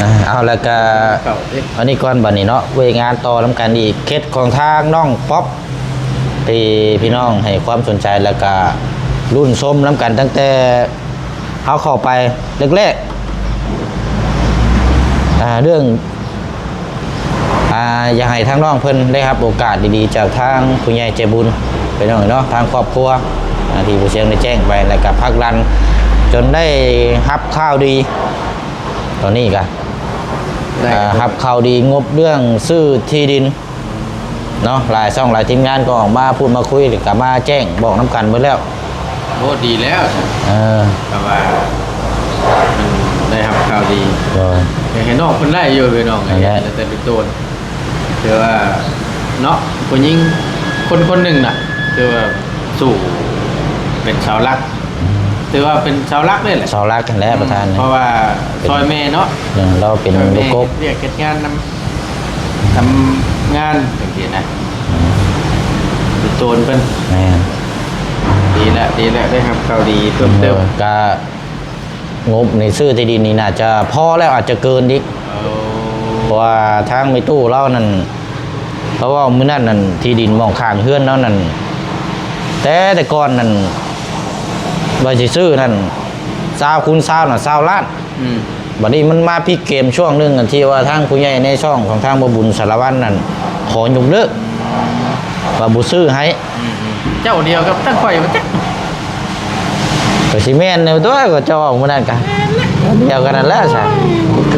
ອ່າ ເອົາ ແລ້ວກະ ເຂົ້າເດ້ ອັນນີ້ກ່ອນ ບັດນີ້ເນາະ ເວງານຕໍ່ນຳກັນອີກ ເຂດຂອງທາງນ້ອງປັອບ ທີ່ພີ່ນ້ອງໃຫ້ຄວາມສົນໃຈ ແລ້ວກະລຸ້ນຊົມນຳກັນຕັ້ງແຕ່ ເຮົາເຂົ້າໄປແລກໆ ອ່າ ເລື່ອງ ອ່າ ຢາກໃຫ້ທາງນ້ອງເພິ່ນໄດ້ຮັບໂອກາດດີໆ ຈາກທາງຜູ້ໃຫຍ່ໃຈບຸນ ພີ່ນ້ອງເນາະ ທາງຄອບຄົວ ອ່າ ທີ່ຜູ້ຊຽງໄດ້ແຈ້ງໄປ ແລ້ວກໍຜັກດັນຈົນໄດ້ຮັບຂ່າວດີ ຕອນນີ້ກໍ ໄດ້ ອ່າ ຮັບຂ່າວດີງົບເລື່ອງຊື້ທີ່ດິນ ເນາະ ຫຼາຍຊ່ອງຫຼາຍທີມງານກໍອອກມາພູດມາຄຸຍ ແລ້ວກໍມາແຈ້ງບອກນຳກັນເບິດແລ້ວ. ໂອ້ ດີແລ້ວ ເອີ ແຕ່ວ່າມັນໄດ້ຮັບຂ່າວດີ ໂດຍ ຢາກໃຫ້ນ້ອງເພິ່ນໄດ້ຢູ່ພີ່ນ້ອງ ນັ້ນແຫຼະ ເຮັດແຕ່ເປັນໂຕນ ແຕ່ວ່າ ເນາະ ຜູ້ຍິງຄົນຄົນໜຶ່ງນະ ຖືວ່າສູ້ເປັນເສົາຫຼັກ ຖືວ່າເປັນເສົາຫຼັກເລີຍແຫຼະ ເສົາຫຼັກຫັ້ນແຫຼະ ອືມ ປະທານ ເພາະວ່າ ເປັນ ຊ່ອຍແມ່ເນາະ ເອີ ລາວເປັນ ຊ່ອຍແມ່ ລູກກົກ ເຮັດວຽກເຮັດງານນຳ ນຳງານຈັ່ງຊີ້ນະ ອືມ ເປັນໂຕນເພິ່ນ ແມ່ນ ດີແລ້ວ ດີແລ້ວ ໄດ້ຮັບຂ່າວດີເພີ່ມເຕີມ ເອີ ກະ ງົບໃນຊື້ທີ່ດິນນີ້ໜ້າຈະພໍແລ້ວ ອາດຈະເກີນອີກ ເອີ ເພາະວ່າທາງແມ່ຕູ້ລາວນັ້ນ ລາວເວົ້າມື້ນັ້ນນັ້ນ ທີ່ດິນໝ່ອງຂ້າງເຮືອນລາວນັ້ນ ແຕ່ແຕ່ກ່ອນນັ້ນ ວ່າຊິຊື້ນັ້ນ ຊາວຄູນຊາວນະ ຊາວລ້ານ ອືມ ບັດນີ້ມັນມາພິກເກມຊ່ວງໜຶ່ງ ອັນທີ່ວ່າທາງຜູ້ໃຫຍ່ໃນຊ່ອງຂອງທາງບ່າວບຸນສາລະວັນນັ້ນ ຂໍຍົກເລີກ ວ່າບໍ່ຊື້ໃຫ້ ອືມໆ ເຈົ້າດຽວກັບທັງຂ້ອຍບໍ່ຈັກ ກໍຊິແມ່ນແນວຕົວະ ກໍເຈົ້າເວົ້າມື້ນັ້ນກະ ແມ່ນແຫຼະ ດຽວກັນນັ້ນແຫຼະຊະ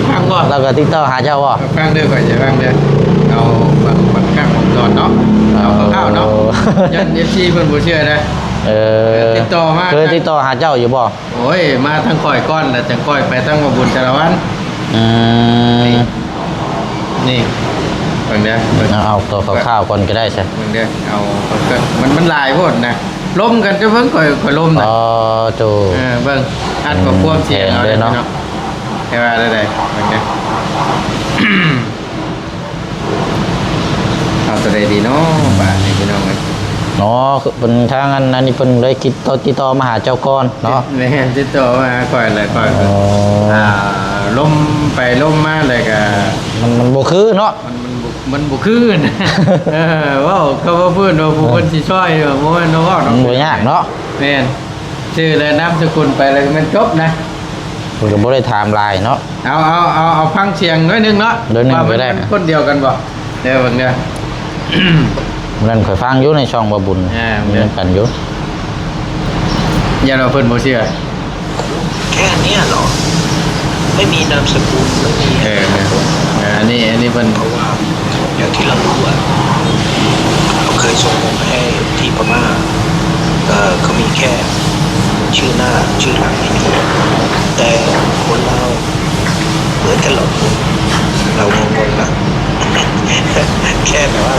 ຟັງບໍ່ ລາວກໍຕິດຕໍ່ຫາເຈົ້າບໍ່ ຟັງເດີ ຂ້ອຍຈະຟັງເດີ ເອົາບາງ ບາງຄັ້ງບາງຕອນເນາະ ເອົາຄ່າວໆເນາະ ໂອ້ ຢ້ານເອັຟຊີເພິ່ນບໍ່ເຊື່ອເດີ ເອີ ຕິດຕໍ່ມາ ເຄີຍຕິດຕໍ່ຫາເຈົ້າຢູ່ບໍ່? ໂອ້ຍ ມາທາງຂ້ອຍກ່ອນ ແລ້ວຈັ່ງຄ່ອຍໄປທາງບ່າວບຸນສາລະວັນ ອືມ ນີ້ ນີ້ ເບິ່ງເດີ ເບິ່ງ ເອົາ ເອົາຕົວຄ່າວໆກ່ອນກໍໄດ້ຊະ ເບິ່ງເດີ ເອົາ ມັນ ມັນຫຼາຍໂພດນະ ລົມກັນ ເຈົ້າເບິ່ງ ຂ້ອຍ ຂ້ອຍລົມນະ ອໍ ໂຕ ເອີ ເບິ່ງ ອັດກໍຄວາມສຽງເອົາເດີເນາະ ແຕ່ວ່າໄດ້ ເບິ່ງເດີ ເອົາຕົວໃດດີເນາະ ບາດນີ້ພີ່ນ້ອງເອີຍ ເນາະ ເພິ່ນທາງອັນ ອັນນີ້ເພິ່ນໄດ້ຕິດຕໍ່ ຕິດຕໍ່ມາຫາເຈົ້າກ່ອນເນາະ ແມ່ນ ຕິດຕໍ່ມາຫາຂ້ອຍແຫຼະ ຂ້ອຍກໍ ອໍ ອ່າ ລົມໄປລົມມາແລ້ວກໍ ມັນ ມັນບໍ່ຄືເນາະ ມັນ ມັນບໍ່ ມັນບໍ່ຄືນະ ເອີ ເວົ້າກໍບໍ່ພື້ນວ່າຜູ້ເພິ່ນຊິຊ່ອຍ ບໍ່ແມ່ນວ່າເວົ້າດອກ ມັນບໍ່ຍາກເນາະ ແມ່ນ ຊື່ ແລະ ນາມສະກຸນໄປແລ້ວແມ່ນຈົບນະ ເພິ່ນກໍບໍ່ໄດ້ຖາມຫຼາຍເນາະ ເອົາ ເອົາ ເອົາ ເອົາຟັງສຽງໜ້ອຍໜຶ່ງເນາະ ໜ້ອຍໜຶ່ງກໍໄດ້ ວ່າມັນຄົນດຽວກັນບໍ່ ເດີ ເບິ່ງເດີ ມື້ນັ້ນຂ້ອຍຟັງຢູ່ໃນຊ່ອງບ່າວບຸນ ອ່າ ມີນຳກັນຢູ່ ຢ້ານວ່າເພິ່ນບໍ່ເຊື່ອ แค่เนี้ยเหรอ ไม่มีนามสกุล ไม่มี เออ เออ อันนี้ อันนี้มัน เพราะว่าอย่างที่เรารู้อะ เราเคยส่งเงินไปให้ที่พม่า เออ เขามีแค่ชื่อหน้าชื่อหลัง แต่คนเราเหมือนกันหรอก เรางงๆนะ แค่แบบว่า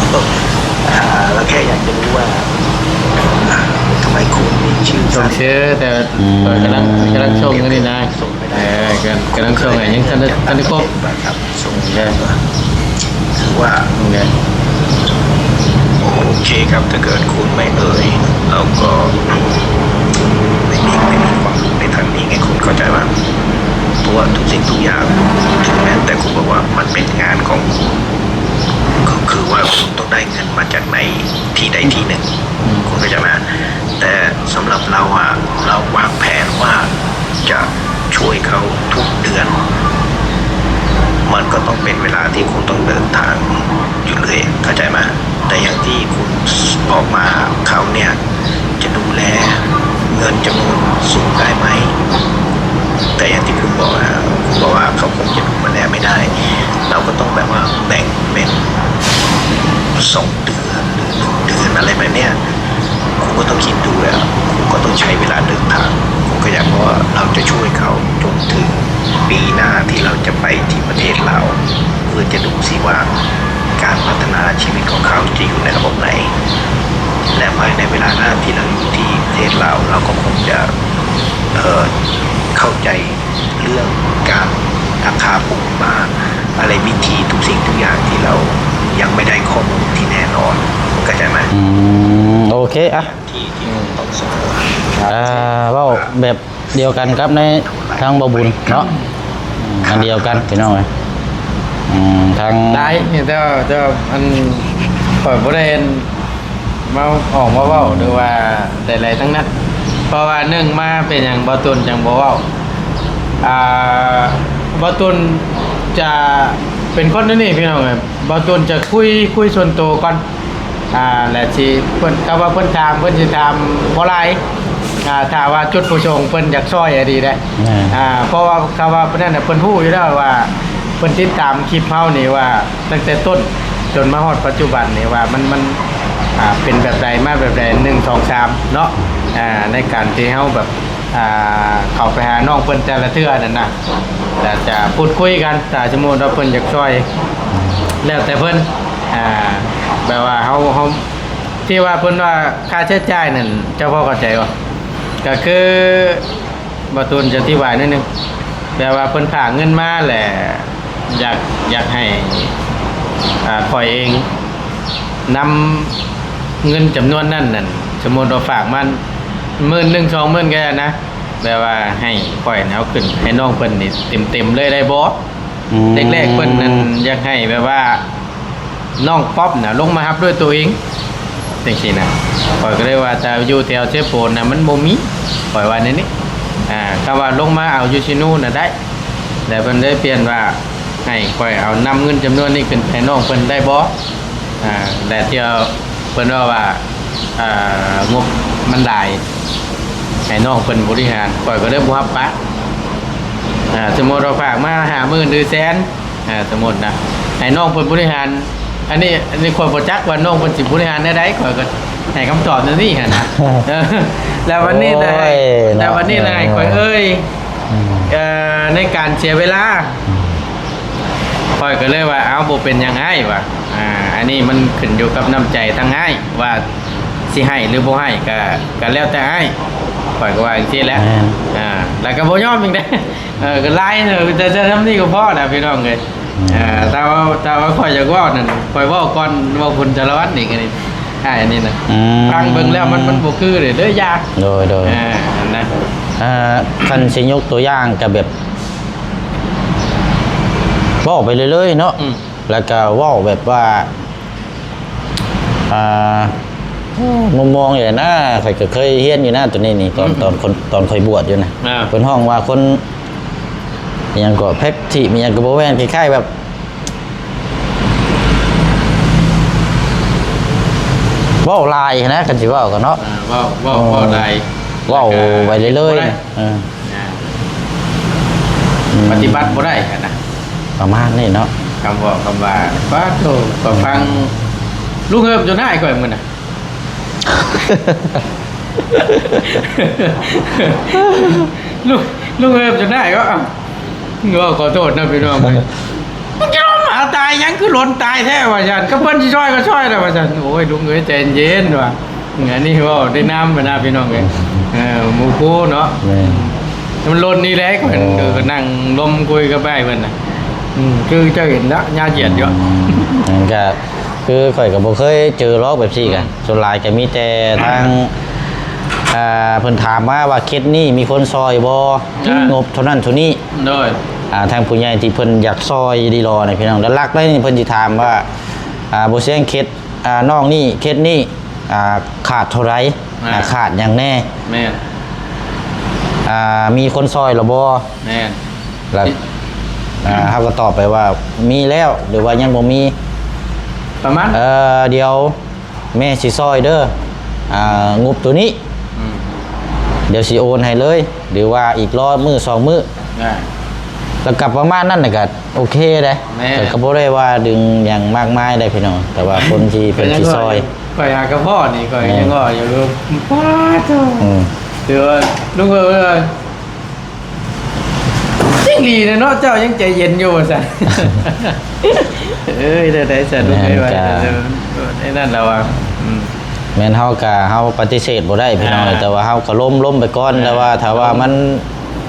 อ่า เราแค่อยากจะรู้ว่า อ่า ทำไมคุณมีชื่อ ສົ່ງຊື່ ແຕ່ ອືມ ກຳລັງ ກຳລັງສົ່ງຢູ່ນີ້ນະ ເອີ ກຳ ກຳລັງສົ່ງໃຫ້ ຍັງທັນໄດ້ ທັນໄດ້ຄົບ ຄືວ່າ ໂອເຄຄັບ ຖ້າເກີດຄຸນໄມ່ເອີ່ຍ ເຮົາກໍໄມ່ມີ ໄມ່ມີຄວາມ ໃນທາງນີ້ໄງ ຄຸນເຂົ້າໃຈວ່າ ເພາະວ່າທຸກສິ່ງທຸກຢ່າງ ເຖິງແມ້ແຕ່ຄຸນບອກວ່າມັນເປັນງານຂອງຄຸນ ກໍຄືວ່າຄຸນຕ້ອງໄດ້ເງິນມາຈາກໃນທີ່ໃດທີ່ໜຶ່ງ ອືມ ຄຸນເຂົ້າໃຈໄໝ? ແຕ່ສຳລັບເຮົາອະ ເຮົາວາງແຜນວ່າຈະຊ່ວຍເຂົາທຸກເດືອນ ມັນກໍຕ້ອງເປັນເວລາທີ່ຄຸນຕ້ອງເດີນທາງຢູ່ເລື້ອຍ ເຂົ້າໃຈໄໝ? ແຕ່ຢ່າງທີ່ຄຸນບອກມາ ເຂົາເນ່ຍຈະດູແລເງິນຈຳນວນສູງໄດ້ໄໝ? ແຕ່ຢ່າງທີ່ຄຸນບອກອະ ຄຸນບອກວ່າເຂົາຄົງຈະດູແລໄມ່ໄດ້ ເຮົາກໍຕ້ອງແບບວ່າແບ່ງເປັນສອງ ເດືອນ ຫຼື ໜຶ່ງ ເດືອນ ອະໄລແບບເນີ້ຍ ຄຸນກໍຕ້ອງຄິດດູແລ້ວ ຄຸນກໍຕ້ອງໃຊ້ເວລາເດີນທາງ ຄຸນກໍຢາກບອກວ່າເຮົາຈະຊ່ວຍເຂົາຈົນເຖິງປີໜ້າທີ່ເຮົາຈະໄປທີ່ປະເທດລາວ ເພື່ອຈະດູຊິວ່າການພັດທະນາຊີວິດຂອງເຂົາຈະຢູ່ໃນລະບົບໃດ ແລະ ພາຍໃນເວລາໜ້າທີ່ເຮົາຢູ່ທີ່ປະເທດລາວ ເຮົາກໍຄົງຈະ ເອີ ເຂົ້າໃຈ ເລື່ອງການລັກພາໂຕມາ ອະໄລ ວິທີທຸກສິ່ງທຸກຢ່າງທີ່ເຮົາຍັງໄມ່ໄດ້ຂໍ້ມູນທີ່ແນ່ນອນ ເຂົ້າໃຈໄໝ? ອືມ ໂອເຄ ອ່ະ ທີ່ ທີ່ຕ້ອງສອນ ອ່າ ເວົ້າແບບດຽວກັນກັບໃນທາງບ່າວບຸນເນາະ ອືມ ອັນດຽວກັນພີ່ນ້ອງເອີຍ ອືມ ທາງ ຫຼາຍ ແຕ່ວ່າ ແຕ່ວ່າ ອັນ ຂ້ອຍບໍ່ໄດ້ ມາອອກມາເວົ້າ ຫຼືວ່າໃດໆທັງນັ້ນ ເພາະວ່າໜຶ່ງມາເປັນຫຍັງບ່າວຕຸນຈັ່ງບໍ່ເວົ້າ ອ່າ ບ່າວຕຸນຈະເປັນຄົນແນວນີ້ພີ່ນ້ອງເອີຍ ບ່າວຕຸນຈະຄຸຍ ຄຸຍສ່ວນໂຕກ່ອນ ອ່າ ແລະຊິເພິ່ນ ຖ້າວ່າເພິ່ນຖາມ ເພິ່ນຊິຖາມບໍ່ຫຼາຍ ອ່າ ຖ້າວ່າຈຸດປະສົງເພິ່ນຢາກຊ່ອຍອະດີເດ້ ແມ່ນ ອ່າ ເພາະວ່າ ຖ້າວ່າເພິ່ນນັ້ນນະ ເພິ່ນຮູ້ຢູ່ແລ້ວວ່າ ເພິ່ນຕິດຕາມຄລິບເຮົານີ້ວ່າ ຕັ້ງແຕ່ຕົ້ນຈົນມາຮອດປັດຈຸບັນນີ້ວ່າມັນ ມັນ ອ່າ ເປັນແບບໃດ ມາແບບໃດ ໜຶ່ງ ສອງ ສາມ ເນາະ ອ່າ ໃນການທີ່ເຮົາແບບ ອ່າ ເຂົ້າໄປຫານ້ອງເພິ່ນແຕ່ລະເທື່ອນັ້ນນະ ແລະຈະ ຈະພູດຄຸຍກັນ ຖ້າສົມມຸດວ່າເພິ່ນຢາກຊ່ອຍ ແລ້ວແຕ່ເພິ່ນ ອ່າ ແບບວ່າເຮົາ ເຮົາ ທີ່ວ່າເພິ່ນວ່າຄ່າໃຊ້ຈ່າຍນັ້ນ ເຈົ້າພໍເຂົ້າໃຈບໍ່? ກໍຄື ບ່າວຕູນຈະອະທິບາຍໜ້ອຍໜຶ່ງ ແບບວ່າເພິ່ນຝາກເງິນມາແຫຼະ ຢາກ ຢາກໃຫ້ ອ່າ ຂ້ອຍເອງນຳເງິນຈຳນວນນັ້ນນັ້ນ ສົມມຸດວ່າຝາກມາໝື່ນໜຶ່ງ ສອງໝື່ນກໍໄດ້ນະ ແບບວ່າໃຫ້ຂ້ອຍເອົາຂຶ້ນໃຫ້ນ້ອງເພິ່ນນີ້ເຕັມໆເລີຍໄດ້ບໍ່? ອືມ ແລກໆເພິ່ນນັ້ນຢາກໃຫ້ແບບວ່າ ນ້ອງປັອບນະລົງມາຮັບດ້ວຍຕົວເອງ ຈັ່ງຊີ້ນະ. ຂ້ອຍກໍເລີຍວ່າ ຖ້າຢູ່ແຖວເຊໂປນນະ ມັນບໍ່ມີ ຂ້ອຍວ່າແນວນີ້. ອ່າ ຖ້າວ່າລົງມາເອົາຢູ່ຊີນູນະໄດ້ ແລ້ວເພິ່ນເລີຍປ່ຽນວ່າ ໃຫ້ຂ້ອຍເອົານຳເງິນຈຳນວນນີ້ຂຶ້ນໃຫ້ນ້ອງເພິ່ນໄດ້ບໍ່? ອ່າ ແລ້ວເທື່ອເພິ່ນເວົ້າວ່າ ອ່າ ງົບມັນຫຼາຍ ໃຫ້ນ້ອງເພິ່ນບໍລິຫານ ຂ້ອຍກໍເລີຍບໍ່ຮັບປາກ. ອ່າ ສົມມຸດວ່າຝາກມາຫ້າໝື່ນ ຫຼື ແສນ ອ່າ ສົມມຸດນະ ໃຫ້ນ້ອງເພິ່ນບໍລິຫານ ອັນນີ້ ອັນນີ້ຂ້ອຍບໍ່ຈັກວ່ານ້ອງເພິ່ນຊິບໍລິຫານແນວໃດ ຂ້ອຍກໍໃຫ້ຄຳຕອບແນວນີ້ຫັ້ນນະ. ເອີ ແລ້ວວັນນີ້ນະ ໂອ້ຍ ແລ້ວວັນນີ້ນະ ເນາະ ໃຫ້ຂ້ອຍເອີ່ຍ ອືມ ເອີ ໃນການເສຍເວລາ ອືມ ຂ້ອຍກໍເລີຍວ່າ ເອົ້າ ບໍ່ເປັນຫຍັງອ້າຍວ່າ ອ່າ ອັນນີ້ມັນຂຶ້ນຢູ່ກັບນ້ຳໃຈທາງອ້າຍວ່າ ຊິໃຫ້ຫຼືບໍ່ໃຫ້ ກະ ກະແລ້ວແຕ່ອ້າຍ ຂ້ອຍກໍວ່າຈັ່ງຊີ້ແຫຼະ. ແມ່ນ ອ່າ ແລ້ວກໍບໍ່ຍອມອີກເດ້ ເອີ ກໍຫຼາຍເນາະ ແຕ່ ແຕ່ຊ່ຳນີ້ກໍພໍແລ້ວພີ່ນ້ອງເອີຍ. ອືມ ເອີ ຖ້າວ່າ ຖ້າວ່າຂ້ອຍຢາກເວົ້ານັ້ນ ຂ້ອຍເວົ້າກ່ອນ ເວົ້າຄຸນສາລະວັດນີ້ກໍນີ້ ອ້າຍອັນນີ້ນະ ອືມ ຟັງເບິ່ງແລ້ວມັນ ມັນບໍ່ຄືເດ້ ເດີຢ່າ ໂດຍ ໂດຍ ເອີ ຫັ້ນນະ. ເອີ ຄັນຊິຍົກຕົວຢ່າງກໍແບບ ເວົ້າໄປເລື້ອຍໆເນາະ ອືມ ແລ້ວກໍເວົ້າແບບວ່າ ອ່າ ມຸມມອງນີ້ແຫຼະນະ ຂ້ອຍກໍເຄີຍຮຽນຢູ່ນະ ໂຕນີ້ນີ້ ຕອນ ອືມ ຕອນຄົນ ຕອນຂ້ອຍບວດຢູ່ນະ ອ່າ ເພິ່ນຮ້ອງວ່າຄົນ ອີ່ຫຍັງກໍ ແພັກທີ ອີ່ຫຍັງກໍບໍ່ແມ່ນ ຄ້າຍໆແບບ ເວົ້າຫຼາຍຫັ້ນນະ ຄັນຊິເວົ້າກັນເນາະ ອ່າ ເວົ້າ ເວົ້າ ເອີ ເວົ້າຫຼາຍ ເວົ້າໄປເລື້ອຍໆ ແລ້ວກໍ ນະ ເອີ ອ່າ ອືມ ປະຕິບັດບໍ່ໄດ້ຫັ້ນນະ ປະມານນີ້ເນາະ ຄຳເວົ້າຄຳວ່າ ປາດໂທ້ ກໍຟັງ ອືມ ລຸງເຮີບຈົນຫາຍຂ້ອຍມື້ນະ ລຸງ ລຸງເຮີບຈົນຫາຍກໍ ເວົ້າ ຂໍໂທດນະພີ່ນ້ອງເອີຍ ມຶງຈະລົມຫາຕາຍຫຍັງ ຄືຫຼົນຕາຍແທ້ວ່າຊັ້ນ ກໍເພິ່ນຊິຊ່ອຍກໍຊ່ອຍແລ້ວວ່າຊັ້ນ. ໂອ້ຍ ລຸງເອີຍ ໃຈເຢັນວ່າ ອັນນີ້ເວົ້າໃນນາມບັນດາພີ່ນ້ອງເອີຍ ເອີ ໝູ່ຄູ່ເນາະ ແມ່ນ ມັນຫຼົ່ນນີ້ແຫຼະ ເພິ່ນ ໂອ້ ກໍນັ່ງລົມຄຸຍກັບອ້າຍເພິ່ນນະ ອືມ ຄືເຈົ້າເຫັນລະ ຍາດຢຽດຢູ່ ອືມ ມັນກໍ ຄືຂ້ອຍກໍບໍ່ເຄີຍເຈີຫຼອກແບບຊີ້ກະ ອືມ ສ່ວນຫຼາຍກໍມີແຕ່ທາງ ອ່າ ເພິ່ນຖາມມາວ່າເຂດນີ້ມີຄົນຊ່ອຍບໍ່ ອ່າ ງົບເທົ່ານັ້ນເທົ່ານີ້ ໂດຍ ອ່າ ທາງຜູ້ໃຫຍ່ທີ່ເພິ່ນຢາກຊ່ອຍດີຫຼໍ່ນະພີ່ນ້ອງ ຫຼັກໆເລີຍນີ້ເພິ່ນຊິຖາມວ່າ ອ່າ ບໍ່ຊຽງເຂດ ອ່າ ນ້ອງນີ້ເຂດນີ້ ອ່າ ຂາດເທົ່າໃດ ອ່າ ອ່າ ຂາດຫຍັງແດ່ ແມ່ນ ອ່າ ມີຄົນຊ່ອຍແລ້ວບໍ່ ແມ່ນ ແລ້ວ ອ່າ ເຮົາກໍຕອບໄປວ່າມີແລ້ວ ຫຼືວ່າຍັງບໍ່ມີ ປະມານ ເອີ ດຽວແມ່ຊິຊ່ອຍເດີ ອ່າ ງົບໂຕນີ້ ອືມ ດຽວຊິໂອນໃຫ້ເລີຍ ຫຼືວ່າອີກລໍມື້ສອງມື້ ອ່າ ແລ້ວກໍປະມານນັ້ນນະ ກໍໂອເຄເດ້ ແມ່ນ ກໍ ກໍບໍ່ໄດ້ວ່າດຶງຫຍັງມາກມາຍເດ້ພີ່ນ້ອງ ແຕ່ວ່າຄົນທີ່ເພິ່ນຊິຊ່ອຍ ຂ້ອຍຫາກະພໍ້ນີ້ ຂ້ອຍ ແມ່ນ ຍັງເວົ້າຢູ່ ປາດໂທ້ ອືມ ຖືວ່າລຸງເອີຍ ຈັ່ງດີແທ້ເນາະ ເຈົ້າຍັງໃຈເຢັນຢູ່ວ່າຊັ້ນ ເອີຍ ແນວໃດຊັ້ນ ແມ່ນ ລູກເອີຍ ວ່າ ກະ ແນວນັ້ນລະວ່າ ອືມ ແມ່ນ ເຮົາກະ ເຮົາປະຕິເສດບໍ່ໄດ້ພີ່ນ້ອງ ອ່າ ແຕ່ວ່າເຮົາກະລົມ ລົມໄປກ່ອນ ອ່າ ແຕ່ວ່າຖ້າວ່າມັນ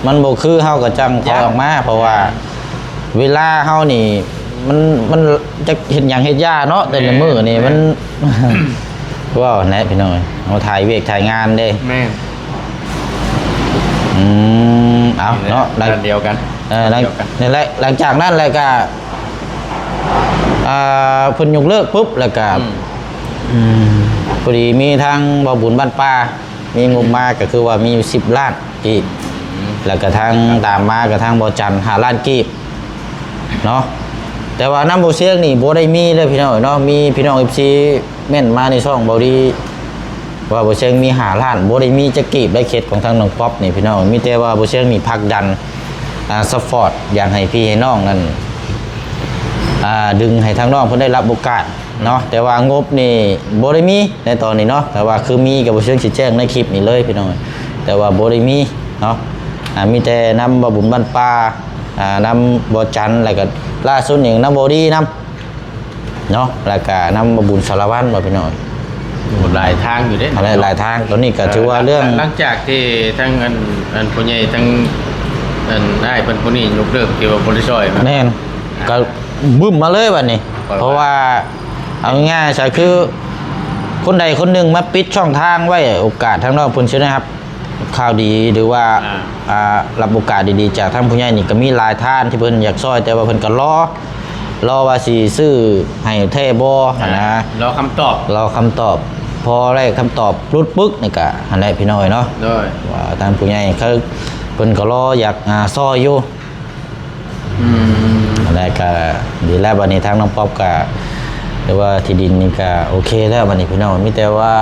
ມັນບໍ່ຄື ເຮົາກະຈັ່ງຖອຍອອກມາ ເພາະວ່າ ອ່າ ເວລາເຮົານີ້ ມັນ ມັນຈັກເຮັດຫຍັງເຮັດຢ່າເນາະ ແຕ່ລະມື້ນີ້ ແມ່ນ ມັນ ເວົ້າແຫຼະພີ່ນ້ອງເອີຍ ເຮົາຖ່າຍວຽກຖ່າຍງານເດ້ ແມ່ນ ອືມ ເອົາເນາະ ນີ້ແຫຼະ ດ້ານດຽວກັນ ເອີ ຫຼັງ ດຽວກັນ ນີ້ແຫຼະ ຫຼັງຈາກນັ້ນແລ້ວກະ ອ່າ ເພິ່ນຍົກເລີກປຸບ ແລ້ວກະ ອືມ ອືມ ພໍດີມີທາງບ່າວບຸນບ້ານປ່າ ມີງົບມາ ອືມ ກໍຄືວ່າມີຢູ່ສິບລ້ານ ອີກ ອືມ ແລ້ວກະທາງ ຕາມມາກະທາງບໍ່ຈັນຫ້າລ້ານກີບເນາະ ແຕ່ວ່ານຳບໍ່ຊຽງນີ້ບໍ່ໄດ້ມີເດີພີ່ນ້ອງເນາະ ມີພີ່ນ້ອງເອັຟຊີເມັ້ນມາໃນຊ່ອງເບົາດີ ວ່າບໍ່ຊຽງມີຫ້າລ້ານ ບໍ່ໄດ້ມີຈັກກີບໄດ້ເຂດຂອງທາງນ້ອງປັອບນີ້ພີ່ນ້ອງ ມີແຕ່ວ່າບໍ່ຊຽງນີ້ຜັກດັນ ອ່າ ຊັບພອດ ຢາກໃຫ້ພີ່ໃຫ້ນ້ອງນັ້ນ ອ່າ ດຶງໃຫ້ທາງນ້ອງເພິ່ນໄດ້ຮັບໂອກາດ ເນາະ ແຕ່ວ່າງົບນີ້ບໍ່ໄດ້ມີໃນຕອນນີ້ເນາະ ແຕ່ວ່າຄືມີກໍບໍ່ເຊີງຊິແຈ້ງໃນຄລິບນີ້ເລີຍພີ່ນ້ອງ ແຕ່ວ່າບໍ່ໄດ້ມີເນາະ ອ່າ ມີແຕ່ນຳບ່າວບຸນບ້ານປ່າ ອ່າ ນຳບ່າວຈັນ ແລ້ວກໍລ່າສຸດນີ້ນຳບ່າວດີນຳ ເນາະ ແລ້ວກະນຳບ່າວບຸນສາລະວັນ ວ່າພີ່ນ້ອງ ໂອ້ ຫຼາຍທາງຢູ່ເດ້ ຫຼາຍ ຫຼາຍທາງ. ຕອນນີ້ກໍຖືວ່າເລື່ອງ ຫຼັງຈາກທີ່ທາງອັນ ອັນຜູ້ໃຫຍ່ ທາງອັນອ້າຍເພິ່ນຜູ້ນີ້ຍົກເລີກທີ່ວ່າບໍ່ໄດ້ຊ່ອຍ ແມ່ນ ກໍບຶ້ມມາເລີຍບັດນີ້ ເພາະວ່າເອົາງ່າຍໆຊະ ຄືຄົນໃດຄົນໜຶ່ງມາປິດຊ່ອງທາງໄວ້ ໂອກາດທາງນ້ອງເພິ່ນຊິໄດ້ຮັບ ຂ່າວດີ ຫຼືວ່າ ອ່າ ອ່າ ຮັບໂອກາດດີໆຈາກທາງຜູ້ໃຫຍ່ນີ້ ກໍມີຫຼາຍທ່ານທີ່ເພິ່ນຢາກຊ່ອຍ ແຕ່ວ່າເພິ່ນກໍລໍ ລໍວ່າຊິຊື້ໃຫ້ແທ້ບໍ່ຫັ້ນນະ ອ່າ ລໍຄຳຕອບ ລໍຄຳຕອບ. ພໍໄດ້ຄຳຕອບຫຼຸດປຶກນີ້ກະຫັ້ນແຫຼະພີ່ນ້ອງເອີຍເນາະ ໂດຍ ວ່າທາງຜູ້ໃຫຍ່ເຂົາ ເພິ່ນກໍລໍຢາກ ອ່າ ຊ່ອຍຢູ່. ອືມ ແລ້ວກະດີແລ້ວ ບັດນີ້ທາງນ້ອງປັອບກະ ຫຼືວ່າທີ່ດິນນີ້ກະໂອເຄແລ້ວ ບັດນີ້ພີ່ນ້ອງ ມີແຕ່ວ່າ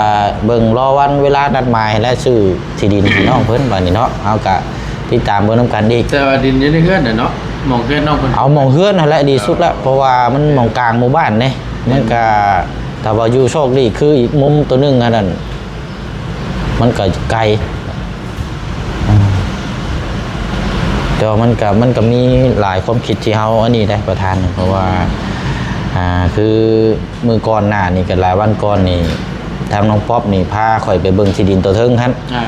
ເບິ່ງລໍວັນເວລານັດໝາຍ ແລະ ຊື້ທີ່ດິນໃຫ້ນ້ອງເພິ່ນ ບັດນີ້ເນາະ ເຮົາກະຕິດຕາມເບິ່ງນຳກັນອີກ. ແຕ່ວ່າດິນຢູ່ໃນເຮືອນນະເນາະ ໝ່ອງເຮືອນນ້ອງເພິ່ນ ເອົາໝ່ອງເຮືອນຫັ້ນແຫຼະດີສຸດລະ ເອີ ເພາະວ່າມັນໝ່ອງກາງໝູ່ບ້ານເດ້ ມັນກະ ຖ້າວ່າຢູ່ຊອກຫຼີກ ຄືອີກມຸມໂຕໜຶ່ງຫັ້ນນັ້ນ ມັນກໍໄກ ອືມ ແຕ່ວ່າມັນກໍ ມັນກໍມີຫຼາຍຄວາມຄິດທີ່ເຮົາອັນນີ້ໄດ໋ປະທານ ເພາະວ່າ ອ່າ ຄືມື້ກ່ອນໜ້ານີ້ ກໍຫຼາຍວັນກ່ອນນີ້ ທາງນ້ອງປັອບນີ້ພາຂ້ອຍໄປເບິ່ງທີ່ດິນຕົວເທິງຫັ້ນ ອ່າ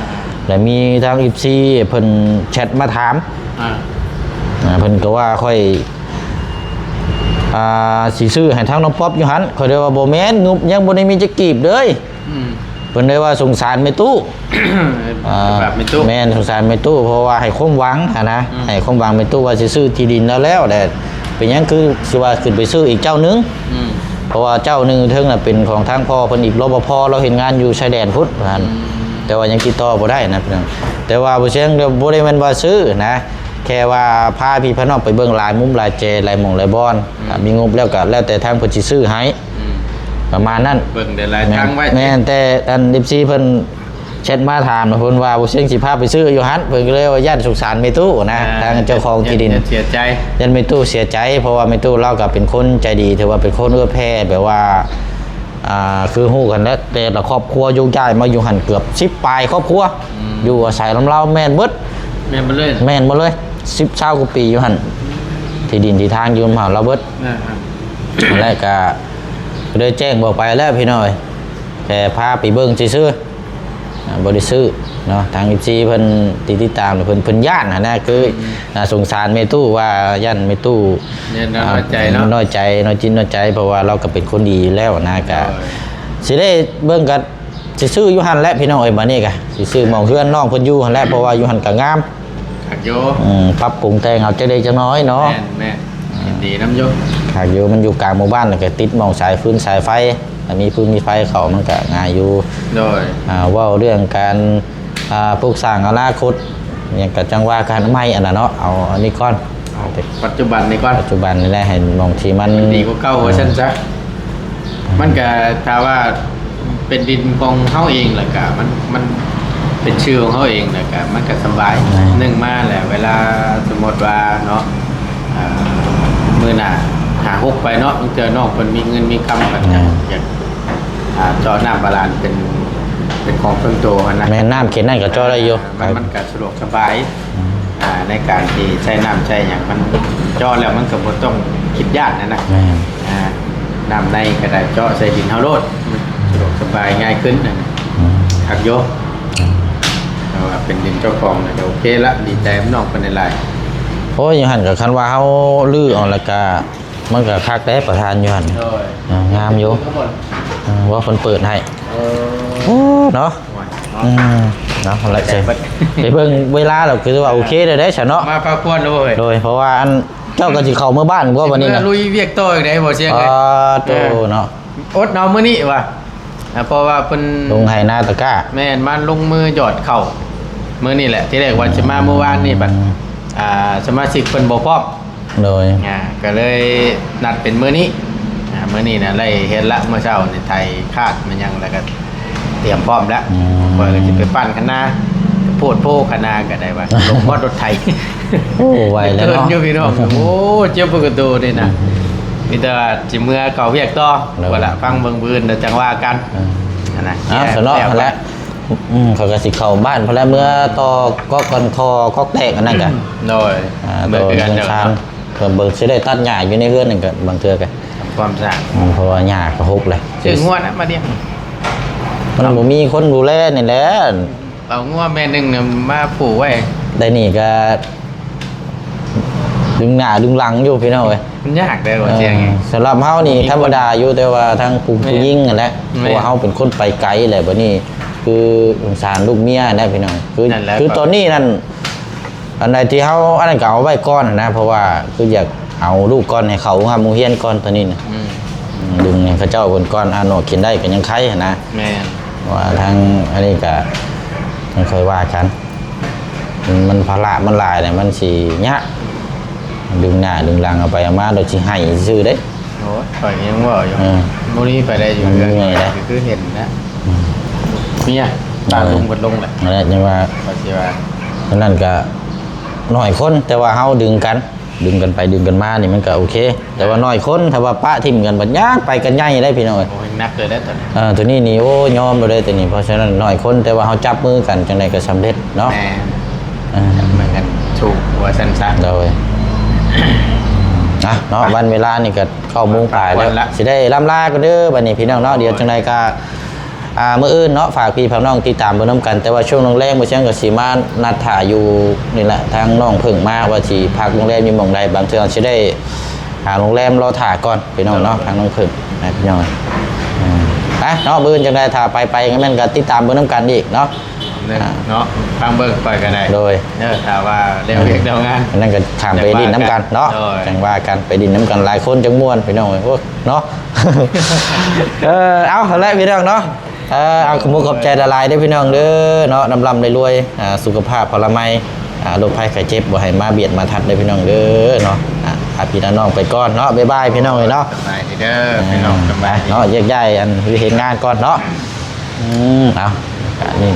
ແລ້ວມີທາງເອັຟຊີເພິ່ນແຊັດມາຖາມ ອ່າ ອ່າ ເພິ່ນກໍວ່າຂ້ອຍ ອ່າ ຊິຊື້ໃຫ້ທາງນ້ອງປັອບຢູ່ຫັ້ນ ຂ້ອຍເລີຍວ່າ ບໍ່ແມ່ນ ງົບຍັງບໍ່ໄດ້ມີຈັກກີບເລີຍ ອືມ ເພິ່ນເລີຍວ່າສົງສານແມ່ຕູ້ ອ່າ ແມ່ນ ສົງສານແມ່ຕູ້ ເພາະວ່າໃຫ້ຄວາມຫວັງຫັ້ນນະ ອືມ ໃຫ້ຄວາມຫວັງແມ່ຕູ້ວ່າຊິຊື້ທີ່ດິນລາວແລ້ວ ແລ້ວເປັນຫຍັງຄືຊິວ່າຂຶ້ນໄປຊື້ອີກເຈົ້າໜຶ່ງ ອືມ ເພາະວ່າເຈົ້າໜຶ່ງເທິງນະເປັນຂອງທາງພໍ່ເພິ່ນອີກ ລປພ ລາວເຮັດງານຢູ່ຊາຍແດນພຸ້ນ ອືມ ແຕ່ວ່າຍັງຕິດຕໍ່ບໍ່ໄດ້ນະ ແຕ່ວ່າບໍ່ເຊີງ ບໍ່ໄດ້ແມ່ນວ່າຊື້ນະ ແຄ່ວ່າພາພີ່ພານ້ອງໄປເບິ່ງຫຼາຍມຸມຫຼາຍແຈ ຫຼາຍໝ່ອງຫຼາຍບ່ອນ ອືມ ຖ້າມີງົບແລ້ວກໍແລ້ວແຕ່ທາງເພິ່ນຊິຊື້ໃຫ້ ອືມ ປະມານນັ້ນ ເບິ່ງໄດ້ຫຼາຍທາງໄວ້ ແມ່ນ ແຕ່ອັນເອັຟຊີເພິ່ນແຊັດມາຖາມ ເພິ່ນວ່າບໍ່ເຊີງຊິພາໄປຊື້ຢູ່ຫັ້ນ ເພິ່ນກໍເລີຍວ່າຢ້ານສົງສານແມ່ຕູ້ນະ ອ່າ ທາງເຈົ້າຂອງທີ່ດິນ ຢ້ານເສຍໃຈ ຢ້ານແມ່ຕູ້ເສຍໃຈ ເພາະວ່າແມ່ຕູ້ລາວກໍເປັນຄົນໃຈດີ ຖືວ່າເປັນຄົນເອື້ອແຜ່ ແບບວ່າ ອ່າ ຄືຮູ້ກັນແຫຼະ ແຕ່ລະຄອບຄົວໂຍກຍ້າຍມາຢູ່ຫັ້ນເກືອບສິບປາຍຄອບຄົວ ອືມ ຢູ່ອາໄສນຳລາວແມ່ນເບິດ ແມ່ນເບິດເລີຍ ແມ່ນເບິດເລີຍ ສິບ ຊາວກວ່າປີຢູ່ຫັ້ນ ທີ່ດິນທີ່ທາງຢູ່ນຳລາວເບິດ ອ່າ ແລ້ວກະ ກໍເລີຍແຈ້ງບອກໄປແລ້ວພີ່ນ້ອງເອີຍ ແຕ່ພາໄປເບິ່ງຊື່ໆ ອ່າ ບໍ່ໄດ້ຊື້ເນາະ ທາງເອັຟຊີເພິ່ນຕິດ ຕິດຕາມ ເພິ່ນ ເພິ່ນຢ້ານຫັ້ນນະ ຄື ອືມ ອ່າ ສົງສານແມ່ຕູ້ ວ່າຢ້ານແມ່ຕູ້ ແມ່ນ ນ້ອຍໃຈເນາະ ນ້ອຍໃຈ ນ້ອຍຈິດນ້ອຍໃຈ ເພາະວ່າລາວກໍເປັນຄົນດີຢູ່ແລ້ວນະ ກະ ໂດຍ ຊິໄດ້ເບິ່ງ ກະຊິຊື້ຢູ່ຫັ້ນແຫຼະພີ່ນ້ອງເອີຍ ບາດນີ້ກະຊິຊື້ໝ່ອງເຮືອນນ້ອງເພິ່ນຢູ່ຫັ້ນແຫຼະ ເພາະວ່າຢູ່ຫັ້ນກະງາມ ຄັກຢູ່ ອືມ ປັບປຸງແຕ່ງເອົາຈັກເລັກຈັກນ້ອຍເນາະ ແມ່ນໆ ຍິນດີນຳຢູ່ ຄັກຢູ່ ມັນຢູ່ກາງໝູ່ບ້ານ ແລ້ວກະຕິດໝ່ອງສາຍຟືນສາຍໄຟ ຖ້າມີຟືນມີໄຟເຂົ້າມັນກະງ່າຍຢູ່ ໂດຍ ອ່າ ເວົ້າເລື່ອງການ ອ່າ ປຸກສ້າງອະນາຄົດຫຍັງກະຈັ່ງວ່າກັນໃໝ່ ອັນນັ້ນເນາະ ເອົາອັນນີ້ກ່ອນ ເອົາປັດຈຸບັນນີ້ກ່ອນ ປັດຈຸບັນນີ້ແຫຼະ ໃຫ້ໝ່ອງທີ່ມັນ ມັນດີກວ່າເກົ່າ ເອີ ວ່າຊັ້ນຊະ ມັນກະ ຖ້າວ່າເປັນດິນຂອງເຮົາເອງ ແລ້ວກະມັນ ມັນເປັນຊື່ຂອງເຮົາເອງ ແລ້ວກະມັນກະສະບາຍ ແມ່ນ ໜຶ່ງມາແລ້ວ ເວລາສົມມຸດວ່າເນາະ ອ່າ ມື້ໜ້າຫາຫົກໄປເນາະ ບາງເທື່ອນ້ອງເພິ່ນມີເງິນມີຄຳ ເພິ່ນ ແມ່ນ ຢາກ ອ່າ ເຈາະນ້ຳບາດານເປັນ ເປັນຂອງສ່ວນໂຕຫັ້ນນະ ແມ່ນ ນ້ຳເຂດນັ້ນກໍເຈາະໄດ້ຢູ່ ມັນ ມັນກໍສະດວກສະບາຍ ອືມ ອ່າ ໃນການທີ່ໃຊ້ນ້ຳໃຊ້ຫຍັງ ມັນເຈາະແລ້ວມັນກໍບໍ່ຕ້ອງຄິດຢ້ານຫັ້ນນະ ແມ່ນ ອ່າ ນ້ຳໃນກໍໄດ້ເຈາະໃສ່ດິນເຮົາໂລດ ມັນສະດວກສະບາຍງ່າຍຂຶ້ນ ອືມ ຄັກຢູ່ ອືມ ເພາະວ່າເປັນດິນເຈົ້າຂອງ ກໍໂອເຄລະ ດີໃຈນຳນ້ອງເພິ່ນຫຼາຍໆ ໂອ້ຍ ຢູ່ຫັ້ນກໍຄັນວ່າເຮົາຮື້ອອກແລ້ວກໍ ມັນກໍຄັກເດ້ປະທານຢູ່ຫັ້ນ ໂດຍ ອ່າ ງາມຢູ່ ເອີ ວ່າເພິ່ນເປີດໃຫ້ ເອີ ໂອ້ ເນາະ ໂອ້ຍ ເນາະ ອືມ ເນາະ ແລ້ວ ໄປເບິ່ງເວລາແລ້ວ ຄືວ່າໂອເຄແລ້ວເດ້ຊະເນາະ ມາພັກຜ່ອນແລ້ວເວີຍ ໂດຍ ເພາະວ່າອັນ ເຈົ້າກໍຊິເຂົ້າເມືອບ້ານບໍ່ບັດນີ້ນະ ຊິເມືອລຸຍວຽກຕໍ່ອີກໄດ໋ ບໍ່ສຽງ ເອີ ໂຕ ເອີ ເນາະ ອົດເອົາມື້ນີ້ວ່າ ອ່າ ເພາະວ່າເພິ່ນລົງໄຮ່ນາຕະກ້າ ແມ່ນ ມາລົງມືຢອດເຂົ້າມື້ນີ້ແຫຼະ ທີແລກວ່າຊິມາມື້ວານນີ້ ບັດ ອືມ ອ່າ ສະມາຊິກເພິ່ນບໍ່ພ້ອມ ໂດຍ ອ່າ ກໍເລີຍນັດເປັນມື້ນີ້ ອ່າ ມື້ນີ້ນະ ໄດ້ເຮັດລະ ມື້ເຊົ້ານີ້ໄຖຄາດມາຫຍັງ ແລ້ວກໍຕຽມພ້ອມລະ ອືມ ຂ້ອຍກໍຊິໄປປັ່ນຄະນາ ໂພດໂພຄະນາກໍໄດ້ວ່າ ລົງຮອດລົດໄຖ ໂອ້ ໄວແລ້ວເນາະ ເອີ ຢູ່ພີ່ນ້ອງ ໂອ້ ເຈັບປວດກະໂຕນີ້ນະ ອືມ ມີແຕ່ວ່າຊິເມືອເຂົ້າວຽກຕໍ່ ໂດຍ ວ່າລະ ຟັງເບິ່ງມື້ອື່ນແລ້ວຈັ່ງວ່າກັນ ອືມ ຫັ້ນນະ ເອົາ ແກ້ ສະເນາະ ແກ້ ຫັ້ນແຫຼະ ອືມ ຂ້ອຍກໍຊິເຂົ້າບ້ານພຸ້ນແຫຼະ ເມືອຕໍ່ກອກກອນຄໍ ກອກແຕກອັນນັ້ນກະ ໂດຍ ອ່າ ເມືອຄືກັນ ໂດຍ ເດີນທາງ ເພິ່ນເບິ່ງຊິໄດ້ຕັດຫຍ້າຢູ່ໃນເຮືອນນັ້ນກະ ບາງເທື່ອກະ ສະ ຄວາມສ້າງ ອືມ ເພາະວ່າຫຍ້າກໍຫົກແລ້ວ ຊື່ງົວນະມາລ້ຽງ ມັນບໍ່ມີຄົນດູແລນີ້ແຫຼະ ເອົາງົວແມ່ໜຶ່ງນະມາຜູກໄວ້ ໄດ້ນີ້ກໍດຶງໜ້າດຶງຫຼັງຢູ່ພີ່ນ້ອງເອີຍ ມັນຍາກເດ້ບໍ່ແຈ້ງ ເອີ ສຳລັບເຮົານີ້ທຳມະດາຢູ່ ແຕ່ວ່າທາງຜູ້ ແມ່ນ ຜູ້ຍິງຫັ້ນແຫຼະ ແມ່ນ ເພາະວ່າເຮົາເປັນຄົນໄປໄກແຫຼະ ບັດນີ້ຄືສົງສານລູກເມຍຫັ້ນແຫຼະພີ່ນ້ອງ ຄື ນັ້ນແຫຼະ ຄືຕອນນີ້ນັ້ນ ອັນໃດທີ່ເຮົາອັນນັ້ນກໍເອົາໄວ້ກ່ອນນະ ເພາະວ່າຄືຢາກເອົາລູກກ່ອນ ໃຫ້ເຂົ້າໂຮງຮຽນກ່ອນຕອນນີ້ນະ ອືມ ອືມ ດຶງໃຫ້ເຂົາເຈົ້າເພິ່ນກ່ອນ ອາ ນອກກິນໄດ້ກໍຍັງໄຄຫັ້ນນະ ແມ່ນ ວ່າທາງອັນນີ້ກໍຍັງຄ່ອຍວ່າກັນ ມັນພາລະມັນຫຼາຍແຫຼະ ມັນຊິຍາກ ດຶງໜ້າດຶງຫຼັງ ເອົາໄປເອົາມາໂດຍຊິໃຫ້ຊື່ເດ້ ໂອ້ຍ ຂ້ອຍຍັງເວົ້າຢູ່ ເອີ ບໍ່ມີໃຜໄດ້ຢູ່ເຮືອນ ເມື່ອຍເດ້ ຄືເຫັນນະ ອືມ ເມຍ ຕາລຸງເພິ່ນລົງແຫຼະ ນັ້ນແຫຼະ ຍັງວ່າ ຂ້ອຍຊິວ່າ ອັນນັ້ນກໍໜ້ອຍຄົນ ແຕ່ວ່າເຮົາດຶງກັນ ດຶງກັນໄປດຶງກັນມານີ້ມັນກໍໂອເຄ ແຕ່ວ່າໜ້ອຍຄົນ ຖ້າວ່າປະຖິ້ມກັນບັດຍາກໄປກັນໃຫຍ່ເດ້ພີ່ນ້ອງເອີຍ ໂອ້ຍ ໜັກເລີຍເດ້ຕອນນີ້ ເອີ ໂຕນີ້ນີ້ ໂອ້ ຍອມໂລດເດ້ໂຕນີ້ ເພາະສະນັ້ນໜ້ອຍຄົນ ແຕ່ວ່າເຮົາຈັບມືກັນ ຈັ່ງໃດກໍສຳເລັດເນາະ ແມ່ນ ເອີ ຈັບມືກັນສູ້ວ່າຊັ້ນຊະ ໂດຍ ອ່ະເນາະ ວັນເວລານີ້ກໍເກົ້າໂມງປາຍແລ້ວ ຊິໄດ້ລ່ຳລາກ່ອນເດີບັດນີ້ພີ່ນ້ອງເນາະ ດຽວຈັ່ງໃດກໍ ອ່າ ມື້ອື່ນເນາະ ຝາກພີ່ຝາກນ້ອງຕິດຕາມເບິ່ງນຳກັນ ແຕ່ວ່າຊ່ວງແລງໆ ບໍ່ຊຽງກໍຊິມານັດຖ້າຢູ່ນີ້ແຫຼະ ທາງນ້ອງເພິ່ງມາວ່າຊິພັກໂຮງແຮມຢູ່ໝ່ອງໃດ ບາງເທື່ອຊິໄດ້ຫາໂຮງແຮມລໍຖ້າກ່ອນພີ່ນ້ອງເນາະ ໂດຍ ທາງນ້ອງເພິ່ງນະພີ່ນ້ອງ ອືມ ໄປເນາະ ມື້ອື່ນຈັ່ງໃດຖ້າໄປໄປກໍແມ່ນກໍຕິດຕາມເບິ່ງນຳກັນອີກເນາະ ເນາະ ຟັງເບິ່ງຂ້ອຍກໍໄດ້ ໂດຍ ເດີ ຖ້າວ່າແລ້ວວຽກແລ້ວງານ ອັນນັ້ນກໍຂ້າມໄປຫຼິ້ນນຳກັນເນາະ ໂດຍ ຈັ່ງວ່າກັນ ໄປຫຼິ້ນນຳກັນຫຼາຍຄົນຈັ່ງມ່ວນພີ່ນ້ອງເອີຍ ໂອ້ ເນາະ ເອີ ເອົາ ຫັ້ນແຫຼະພີ່ນ້ອງເນາະ ເອີ ເອົາ ຂອບມຸກຂອບໃຈຫຼາຍໆເດີພີ່ນ້ອງເດີເນາະ ລ່ຳໆລວຍໆ ອ່າ ສຸຂະພາບພະລະໄມ ອ່າ ໂລກໄພໄຂ້ເຈັບ ບໍ່ໃຫ້ມາບຽດມາທັດເດີພີ່ນ້ອງເດີເນາະ ອ່າ ອາພີ່ອານ້ອງໄປກ່ອນເນາະ ບາຍບາຍພີ່ນ້ອງເອີຍເນາະ ສະບາຍດີເດີ ອ່າ ພີ່ນ້ອງ ສະບາຍດີເນາະ ແຍກຍ້າຍອັນເຮັດງານກ່ອນເນາະ ອືມ ເອົາ ກະນີ້